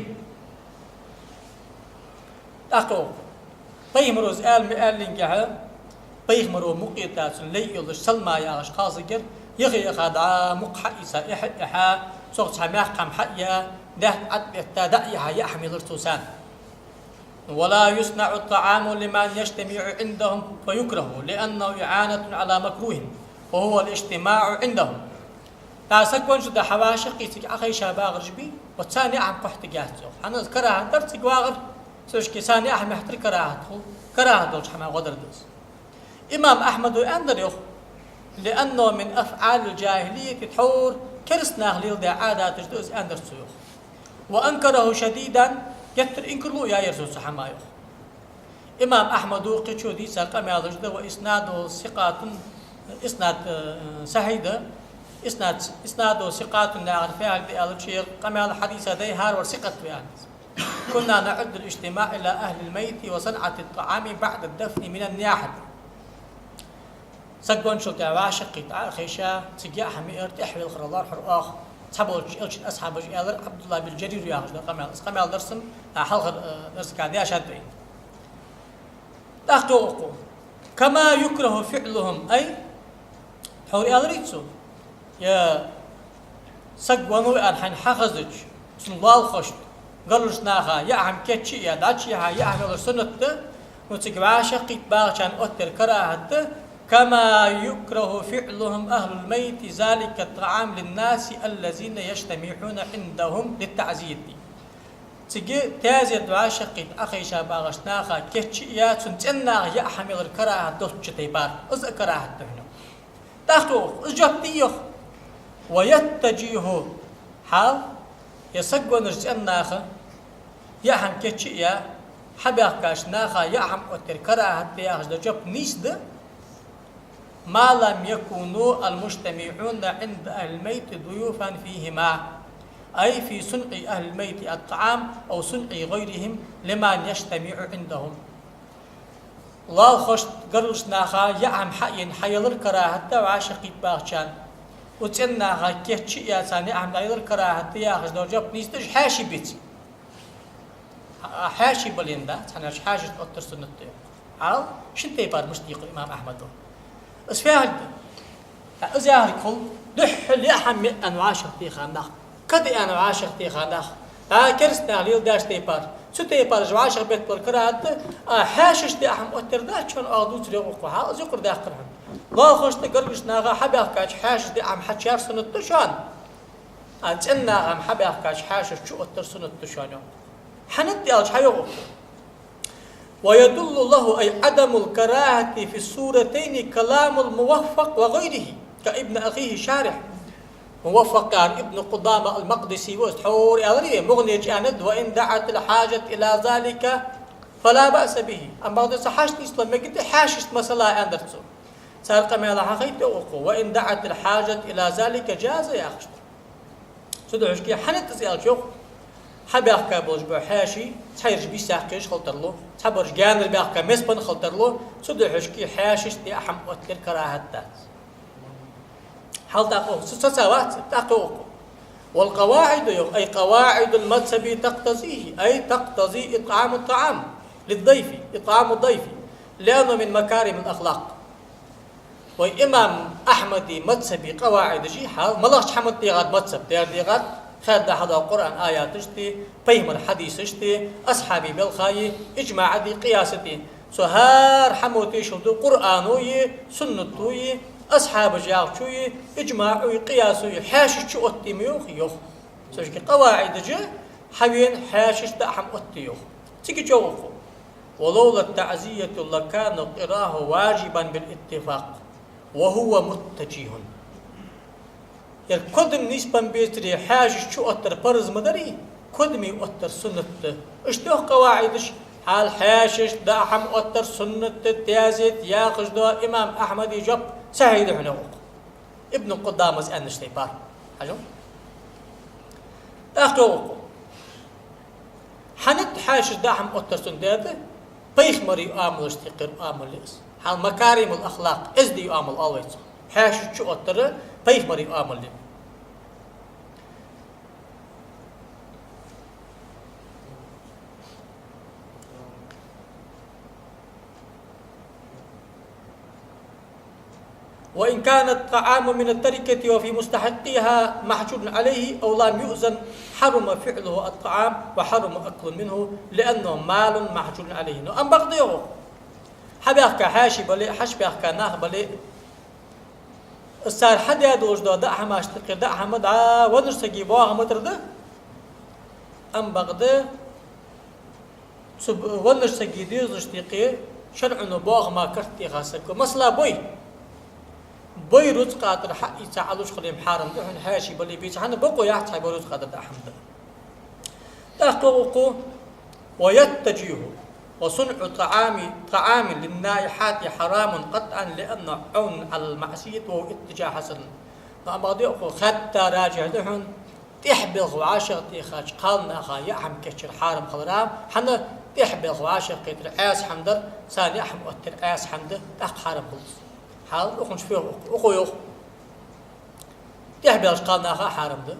ТӀаккха йоах: пайхамара из аьнна ма аьллинге, пайхамара мукъа йита цун лай йолаш Салма яхаш кхалсаг яр, яха-яха дӀа мукх хьаийца, эхь а эхьа, цох цхьа мекх хӀама хьаяь, даьтта Ӏад а бетта, дӀа а яьха, яа хӀама елар цо царна. ولا يصنع الطعام لمن يجتمع عندهم فيكره، لأنه إعانة على مكروه، وهو الاجتماع عندهم. ТӀаккха саг венначул тӀехьагӀа хьавӀашагӀкхийтта цига Ӏохайша багӀараш бий, вот царна яа хӀама кхоттаргьяц цох. ХӀана аьлча карахӀат дар цига вагӀар, цу шке царна яа хӀама яхьийтар карахӀат хул, карахӀат долча хӀамах гӀо дар да из. Имам Ахьмада аьннадар йоах: لأنه من أفعال الجاهلية, тхьовра кераста наха леладаь Ӏадаташ да из, аьннадар цо йоах. وأنكره شديدا Геттара инкарло яьяр цо цу хӀаман, йоах. Имам Ахьмада кхычо дийца къамаьлаш да, وإسناده ثقة, иснад, э, сахьихь да, иснад, إسناده ثقة яхар фу яхилга да аьлча, ер къамаьл хьадиса дай хӀаравар сикъат ва аьнна. كنا نعد الاجتماع إلى أهل الميت وصنعة الطعام بعد الدفن من النياحة. Саг венначул тӀехьагӀа вӀашагӀкхийтта Ӏохайша, цига яа хӀама миар тӀехьавелхар лоархӀар оаха. Цхьаболча элчан асхьабаша аьлар, Ӏабдуллахь бин Жарир яхаш да къамаьл. Из къамаьл дар са, а, хьалхара, э, дарсага дешад вай. ТӀаккха йоах укхо: كما يكره فعلهم, ай, тхьовра аьларий цо, е саг веннав аьнна хьайна хьахезача, цун лоалахошта, гаргарча наха яа хӀама кийчъяь, дӀачуяхьа яа хӀама ялар суннат да, ну, цига вӀашагӀкхийтта багӀачарна оттаяр карахӀат да, كما يكره فعلهم أهل الميت ذلك الطعام للناس الذين يجتمعون عندهم للتعزية. Цига таьзета вӀашагӀкхийтта Ӏохайша багӀача наха кийчъяь, цун цӀен наха яа хӀама ялар карахӀат долча тайпара. Из а карахӀат да хьона. ТӀаккха йоах, из жоп да йоах. ويتجه, хьал, е саг веннача цӀен наха яа хӀама кийчъяь, хьабаьхкача наха яа хӀама оттаяр карахӀат да яхаш дола жоп нийса да, ما لم يكونوا المجتمعون عند أهل الميت ضيوفا فيهما، أي في صنع أهل الميت الطعام أو صنع غيرهم لمن يجتمع عندهم. Лоалахошта, гаргарча наха яа хӀама хьаена хьаялар карахӀат да вӀашагӀкхийтта багӀачарна. Укх цӀен наха кийчъяь, царна яа хӀама дӀаялар карахӀат да яхаш дола жоп нийса да, уж хьаьший беце. А, хьаьший бале, да, цхьаннена хьаьшашта оттар суннат да. Хьал, шин тайпара мишта дийкъар имам Ахьмада. Из фу яхилга да? Из яхилга хул, духхьал яа хӀама миа аьнна вӀашагӀтеха нах, кад аьнна вӀашагӀтеха нах, а, кераста наха леладеш тайпара, цу тайпара уж вӀашагӀбетталар карахӀат да, а хьаьшашта яа хӀама оттаяр дац шоана оаха дувцар, йоах укхо. Хьал, из юкъара даьккхар хьона. Лоалахошта, гаргарча наха хьабаьхкача хьаьшашта яа хӀама хьачуяр суннат да шоана. А цӀен наха хьабаьхкача хьаьшашта чуоттаяр суннат да шоана, йоах. ХӀана да аьлча, хьайоах укхо: ويدل له، أي عدم الكراهة في الصورتين، كلام الموفق وغيره، كابن أخيه الشارح. Муваффакъ яр Ибн Къудама ал-Макъдиси ва, из тхьовра аьлар вай, МугӀни чу аьннад: وإن دعت الحاجة إلى ذلك فلا بأس به. Амма бакъда цу хьаьшашта нийслу мегаргда хьаьшашта масала, аьннадар цо. Цар къамаьла хьахайт, йоах укхо: وإن دعت الحاجة إلى ذلك جاز, яхаш да. Цудухьа шки хӀана да из аьлча, йоах, хьабаьхка болаш бола хьаьший, цхьайраш бийса яьккхаш хила тарлу, цхьабараш гаьнара баьхка мес бенна хила тарлу, цудухьа шки хьаьшашта яа хӀама оттаяр карахӀат дац. Хьал тӀаккха йоах, цу цаца вац, тӀаккха йоах укхо: والقواعد, йоах, أي قواعد المذهب تقتضيه، أي تقتضي إطعام الطعام للضيف، إطعام الضيف، لأنه من مكارم الأخلاق. Вай имам Ахьмада мазхӀаба къаваӀидаш, хьал, малагӀча хӀаман тӀа дегӀад мазхӀаб, дера дегӀад, хадда хьадоагӀа Къуръан аяташта, пайхамара хьадисашта, асхьабий белхаи, иджмаӀаи, къиясаи. Цу хӀара хӀамо тешал ду Къуръанои, суннатои, асхьабаша яхачои, иджмаӀои, къиясои, хьаьшашта чуоттае ма йоах, йоах. Цу шки къаваӀидаш, хьавена хьаьшашта даа хӀама оттае йоах. Цига чӀоагӀа укхо: ولولا التعزية لكان الكراهة واجبا بالاتفاق وهو متجه. Ер кодам нийсбенна бецаре хьаьшашта чуоттар парз ма дарий, кодаме оттар суннат да. Иштта йоах къаваӀидаш, хьал хьаьшашта даа хӀама оттар суннат да, тезет яхаш да имам Ахьмада жоп сахьихь да хьона, йоах. Ибн Къудамас аьннача тайпара. Хьажал. ТӀаккха йоах укхо: хӀана да хьаьшашта даа хӀама оттар суннат да? Пайхамара оамалашта юкъера оамал я из. Хьал макаримул ахлакъ, эздий оамал оал вай цох. Хьаьшашта чуоттар пайхамара оамал я. وإن كان الطعام من التركة وفي مستحقها محجور عليه أو لم يؤذن حرم فعله الطعام وحرم أكل منه لأنه مال محجور عليه. Но амма бакъда йоах, хьабаьхка хьаьший бале, хьачубаьхка нах бале, цар хьадаь долаш дола даа хӀамашта юкъера даа хӀама дӀа веннача сага боагӀа ма дар да. Амма бакъда цу веннача сага дезалашта юкъе шарӀо боагӀа мара карт теха саг ва. Масала, бой. Бой рузкъа тӀара хьаийца Ӏалуш хилар хьарам да хьона, хьаьший бале, бийца, хӀана, бокъо яц цхьа бой рузкъа тӀара даа хӀама даа. ТӀаккха йоах укхо: ويتجه وصنع طعام، طعام للنائحات حرام قطعا لأنه عون على المعصية وهو اتجاه حسن. Но амма дехо хатта раджихь да хьона, тӀехбелха вӀашагӀтехача кхалнаха яа хӀама кийчъяр хьарам хилара, хӀана тӀехбелха вӀашагӀкхетар Ӏеса хӀама дар, царна яа хӀама оттар Ӏеса хӀама да, тӀаккха хьарам хул из. Хьал укхунча фу йоах, укхо йоах. ТӀехбелча кхалнаха хьарам да,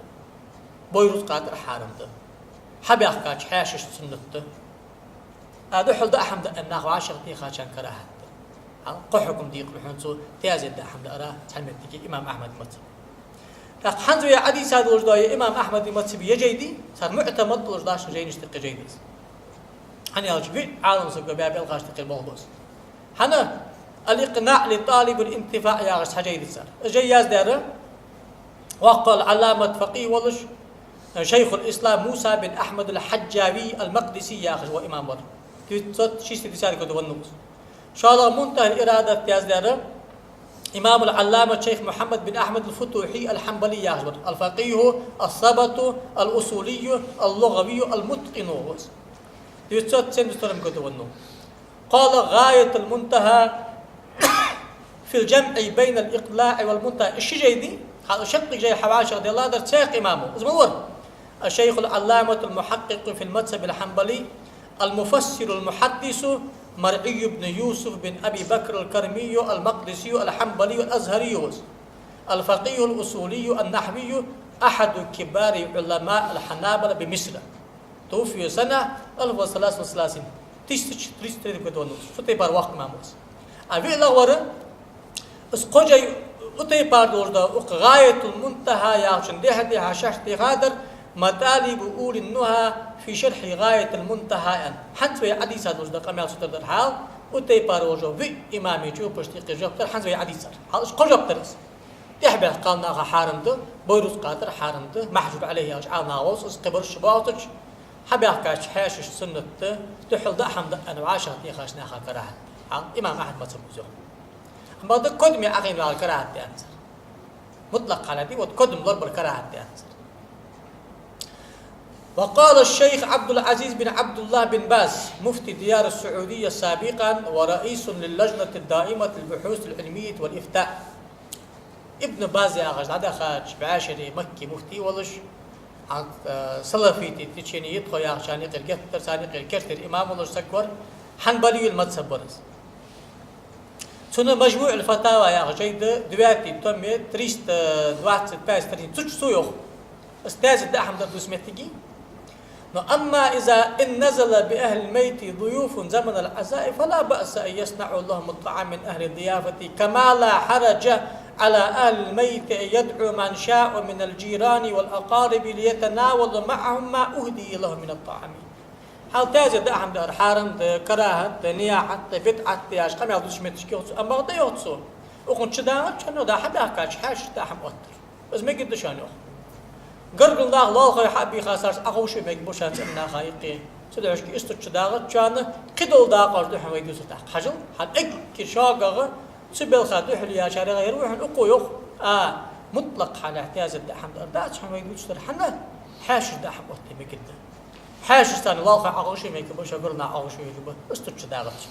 бой рузкъа тӀара хьарам да, хьабаьхкача хьаьшашта суннат да. А духьал даа хӀама даа нах вӀашагӀтехачарна карахӀат да. Хьал кхо хьукам дийкъар хьона цо, таьзет даа хӀама даара цхьан моттиге имам Ахьмада мазхӀаб. ТӀаккха хӀанз вай Ӏадийца долаш дола имам Ахьмада мазхӀаба е жай да, цар муӀтамад долаш дола жайнашта юкъе жай да из. ХӀана аьлча виъ Ӏалам саго баь белхаш тӀа кхы болх ба из. ХӀана الإقناع لطالب الانتفاع яхаш цхьа жай да цар. Из жай яздаьр воккха Ӏалламат факъихӀ волаш, шайхуль-ислам Муса бин Ахьмад аль-Хьаджави аль-Макъдиси яхаш ва имам вар. Девятьсот шестидесятый году веннав из. ШоллагӀа Мунтахьаль-Ирадат яздаьр имамуль-Ӏалламат шайх Мухьаммад бин Ахьмад аль-Футухьи аль-Хьанбали яхаш вар. الفقيه الثبت الأصولي اللغوي المتقن ва из. Девятьсот семьдесят втором году веннав. قال: غاية المنتهى في الجمع بين الإقناع والمنتهى. Из ши жай да, хьал шаккхе жай хьавӀашагӀделладар цхьаькха имамо. Из ма вар: الشيخ العلامة المحقق في المذهب الحنبلي المفسر المحدث مرعي بن يوسف بن أبي بكر الكرمي المقدسي الحنبلي الأزهري ва из. الفقيه الأصولي النحوي أحد كبار علماء الحنابلة بمصر. توفي سنة ألف وثلاث وثلاثين. Тысяча триста тридцать третий году веннав из. Цу тайпара воккха имам ва из. А виълагӀвар, из кхо жай, укх тайпара долаш да, укх ГӀаятуль-Мунтахьа яхачун дехьа-дехьа шархь техадар, مطالب أولي النهى في شرح غاية المنتهى аьнна. ХӀанз вай Ӏадийца долаш да къамаьл цу тӀара дар хьал, укх тайпара волаш виъ имама чӀопашта юкъе жоп дар, хӀанз вай Ӏадийцар. Хьал из кхо жоп дар из. ТӀехбелха кхалнаха хьарам да, бой рузкъа тӀара хьарам да, махьжур Ӏалайхи аьлча Ӏалам нах вовз из, кхыбараш боацача, хьабаьхкача хьаьшашта суннат да, духьал даа хӀама даа вӀашагӀтехача наха карахӀат да. Хьал имам Ахьмада мазхӀабо из йоах. Амма да кодаме Ӏохайна валар карахӀат да аьнна цар. Мутлакъ хьале да, вот кодам лорабар карахӀат да аьнна цар. وقال الشيخ عبد العزيز بن عبد الله بن باز مفتي ديار السعودية سابقا ورئيس للجنة الدائمة للبحوث العلمية والإفتاء. Ибн Баз яхаш дӀадахача бӀаь шера Макка муфти волаш, а, салафитий течени йитхо яхачарна юкъера геттара, царна юкъера керттера имам волаш саг вар, хьанбалий мазхӀаб вар из. Цун МажмуӀуль-Фатава яха жай да, девятый томе, триста двадцать пять страница, цу чу цо йоах. Из таьзет даа хӀама дар дус моттиге. Но أما إذا إن نزل بأهل الميت ضيوف زمن العزاء فلا بأس أن يصنعوا لهم الطعام من أهل الضيافة، كما لا حرج على أهل الميت أن يدعوا من شاءوا من الجيران والأقارب ليتناولوا معهم ما أهدي لهم من الطعام. Хьал таьзет даа хӀама дар хьарам да, карахӀат да, нияхьат да, бидӀат да яхаш къамаьл дувцача моттиге йоах цо, амма да йоах цо, укхунна чудагӀача хана, да хьабаьхкача хьаьшашта даа хӀама оттар. Из мегаргда шоана йоах. Гаргара нах лоалахой хьа а бийха, царца Ӏоховша мегаргба шоана цӀена наха юкъе. Цудухьа иштта чудагӀача хана кхыдола дакъош да хьона вай дувцар тӀаккха. Хьажал, хьа эггара шогагӀа цу балха духьале яьчарех яр ва хьона укхо йоах, а, мутлакъ хьале таьзет даа хӀама дар дац хьона вай дувцар, хӀана хьаьшашта даа хӀама отта мегаргда. Хьаьшашца лоалахой Ӏоховша мегаргба, шоай гаргара нах Ӏоховша мегаргба, иштта чудагӀача.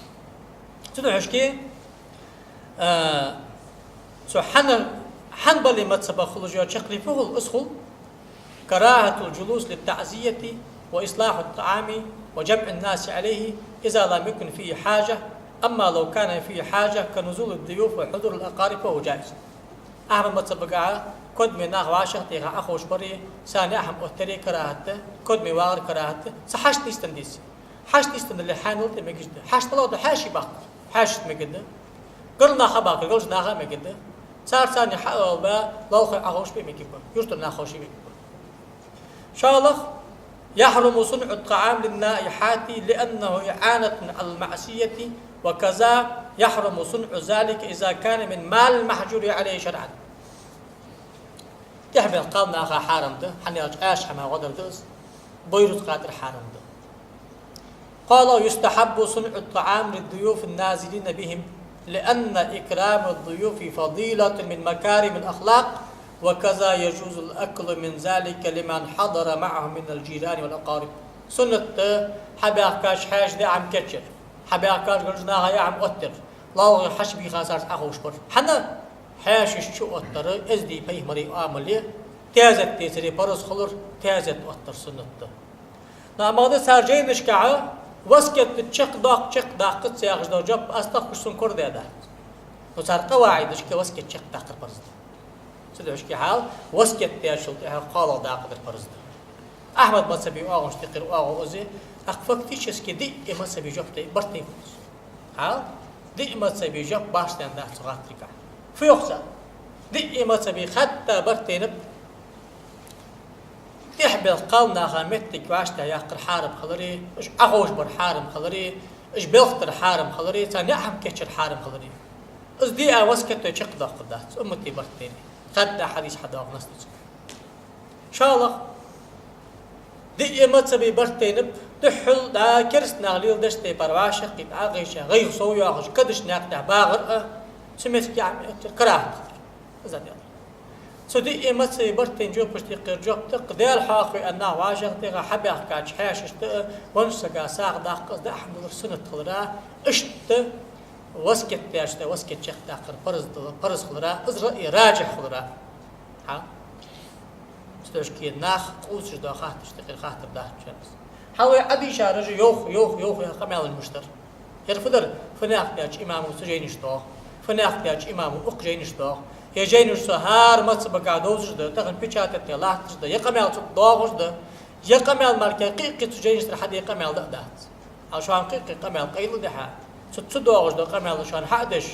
Цудухьа А, цу хьана-, хьанбалий мазхӀабах хулаш йола чаккхе фу хул, из хул: كراهة الجلوس للتعزية وإصلاح الطعام وجمع الناس عليه إذا لم يكن فيه حاجة، أما لو كان فيه حاجة كنزول الضيوف وحضور الأقارب فهو جائز. Ахьмада мазхӀабагахьа кодаме нах вӀашагӀтеха Ӏоховшабари, царна яа хӀама оттари карахӀат да, кодаме вагӀар карахӀат да, цу хьашт нийсденна деза. Хьашт нийсденнале хьаьнал тӀа мегаш да. Хьашт лоа да хьаьший баккхар. Хьаьшашта мегаш да. Гаргара нах хьабаккхар, гаргарча наха а мегаш да. Цар царна хьаала ба, лоалахой Ӏоховшабе мегаш ба. Юртара нах ховше мегаш ба. ШоллагӀа: يحرم صنع الطعام للنائحات لأنه إعانة على المعصية، وكذا يحرم صنع ذلك إذا كان من مال المحجور عليه شرعا. ТӀехбелха кхалнаха хьарам да, хӀана аьлча Ӏаьша хӀама гӀо дар да из, бой рузкъа тӀара хьарам да. قال: يستحب صنع الطعام للضيوف النازلين بهم، لأن إكرام الضيوف فضيلة من مكارم الأخلاق، وكذا يجوز الأكل من ذلك لمن حضر معهم من الجيران والأقارب. Суннат да хьабаьхкача хьаьший даа хӀама кийчъяр, хьабаьхкача гаргара наха яа хӀама оттаяр, лоалахой хьаьший бийха царца Ӏоховшабар. ХӀана? Хьаьший чуоттар эздий пайхамара Ӏамал я, таьзет децаре параз хилар, таьзет оттар суннат да. Но амма да цар жайнашка васкет чакхдоаккх, чакхдаккхац яхаш дола жоп аз тахкаш сона корадаьдац. Но цар къаваӀидашка васкет чакхдаккхар параз да. Цудухьа хьал васкет дечул тӀехьа кхоалагӀа дакъа дар параз да. Ахьмада мазхӀаба оагӀонаш тӀехьара оагӀув из, тӀаккха фактически диъ мазхӀаба жоп тӀа барт тайнаб. Хьал диъ мазхӀаба жоп башха даьнна дац цу гӀаттригахь. Фу йоах цар? Диъ мазхӀаба хатта барт тайнаб. ТӀехьа белха кхалнаха моттиг вӀаштӀехьа яккхар хьарам хилари, уж Ӏоховшабар хьарам хилари, уж белхадар хьарам хилари, царна яа хӀама кийчъяр хьарам хилари. Из диъ васкет чакхдоаккхаргдац, уммата барт тайна. Хатта хьадис хьадоагӀа наслуца. ШоллагӀа, диъ мазхӀаба барт тайнаб, духхьал да кераста наха леладеча тайпара вӀашагӀкхийтта, Ӏохайша, гӀайгӀа сов йоахаш, кадача наькъа тӀа багӀар а, цу меттиге яа хӀама оттаяр карахӀат хилар. Из а дела. Цу диъ мазхӀаба барт тайна жопашта юкъера жоп да-кх: Даьла хьоахаве аьнна нах вӀашагӀтеха, хьабаьхкача хьаьшашта а, веннача сага сагӀа даккха, из даа хӀама далар суннат хилара, иштта васкет деча тӀа васкет чакхдаккхар параз дала, параз хилара, из раъй раджихь хилара. Хьа? Цудухьа нах къувсаш дола хаттарашта юкъера хаттар дац шоана. Хьал вай Ӏодийшараш йоах, йоах, йоах яха къамаьлаш мишта дар. Ер фу дар? Фу наькъа даьча имамо цу жайнаш доагӀа, фу наькъа даьча имамо укх жайнаш доагӀа. Ер жайнаш цу хӀара мазхӀабага довзаш да, тахан печатать латташ да, ер къамаьл цу тӀа доагӀаш да. Ер къамаьл мара кхы а кхы цу жайнаш тӀара хьаде къамаьл да а дац. Хьал шоана кхы а кхы къамаьл къайладаьха, цу, цу доагӀаш дола къамаьл шоана хьа а деш,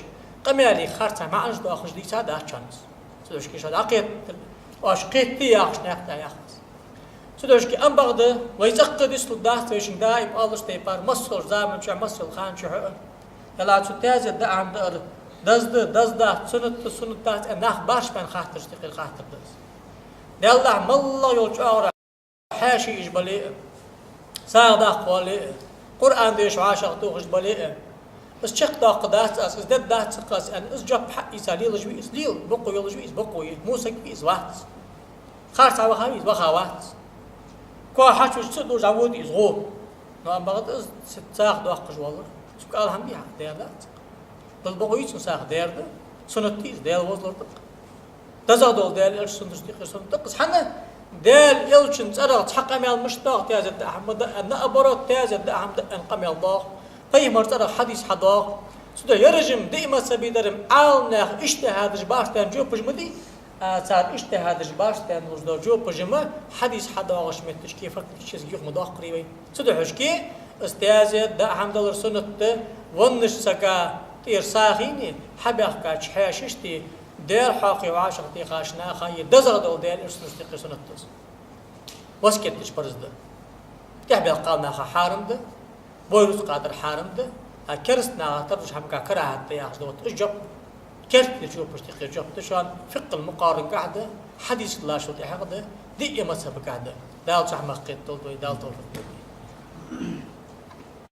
къамаьла харцахьа маӀанаш доахаш дийца дац шоана из. Цудухьа шоана дӀакхетадале, оаш кхетаде яхаш наькъа тӀа яхаш. Цудухьа амма бакъда, вай цӀаккха дицлургдац вайшинга даим оалача тайпара, массайолча заман чухь, массайолча хана чухь а. Ала цу таьзет даа хӀама даар деза да, деза дац, суннат да, суннат дац аьнна нах баршбаьнна хаттарашта юкъера хаттар да из. Даьллахь, моллагӀа йола чӀоагӀа хьаьший йиш бале а, сагӀа даккха вале а, Къуръан деша вӀашагӀтохаш бале а, из чакхдоаккхаргдац аз, из дергдац-кх аз аьнна, из жоп хьаийца лелаш вий из? Лела. Бокъо йолаш вий из? Бокъо я. Мусаг вий из? Вац. Харцахьа ваха вий из? Ваха вац. Коа хьачувеча ца а дувцаш дӀавода из? ГӀо. Но амма бакъда из сагӀа доаккхаш валар, цунга ала хӀама дий хьа? Дер дац-кх. Дала бокъо йий цунна сагӀа? Дер да. Суннат дий из? Даьла везалур да-кх. ДезагӀа дола Даьла Элчан суннаташта юкъера суннат да-кх из. ХӀана? Даьла Элчан цӀерагӀа цхьа къамаьл мишта доагӀа: таьзет даа хӀама да аьнна, наоборот, таьзет даа хӀама да аьнна къамаьл доагӀа. Пайхамара цӀерагӀа хьадис хьадоагӀа. Цудухьа ер жима диъ мазхӀаба дарам Ӏаламнаьха иджтихӀадаш башха даьнна жопаш ма дий, а цар иджтихӀадаш башха даьнна луш дола жопаш жима хьадис хьадоагӀача моттигашка фактически юха ма доаккхарий вай. Цудухьа из таьзет даа хӀама далар суннат да, веннача сага тӀера сагӀийи, хьабаьхкача хьаьшашти, Даьла хьоахаве вӀашагӀтехача наха, е дезагӀа дола Даьла Элчан суннаташта юкъера суннат да из. Васкет дича параз да. ТӀехьа белха кхалнаха хьарам да, бой рузкъа дар хьарам да, а кераста наха тарлуш хӀамага карахӀат да яхаш да. Вот из жоп, керттера жопашта юкъера жоп да шоана, фикъхӀул мукъарангахь да, хьадисашка латтачул тӀехьагӀа да, диъ мазхӀабагахь да. Дала цу хӀамах кхетадолда вай, Дала товфикъ лолда вай.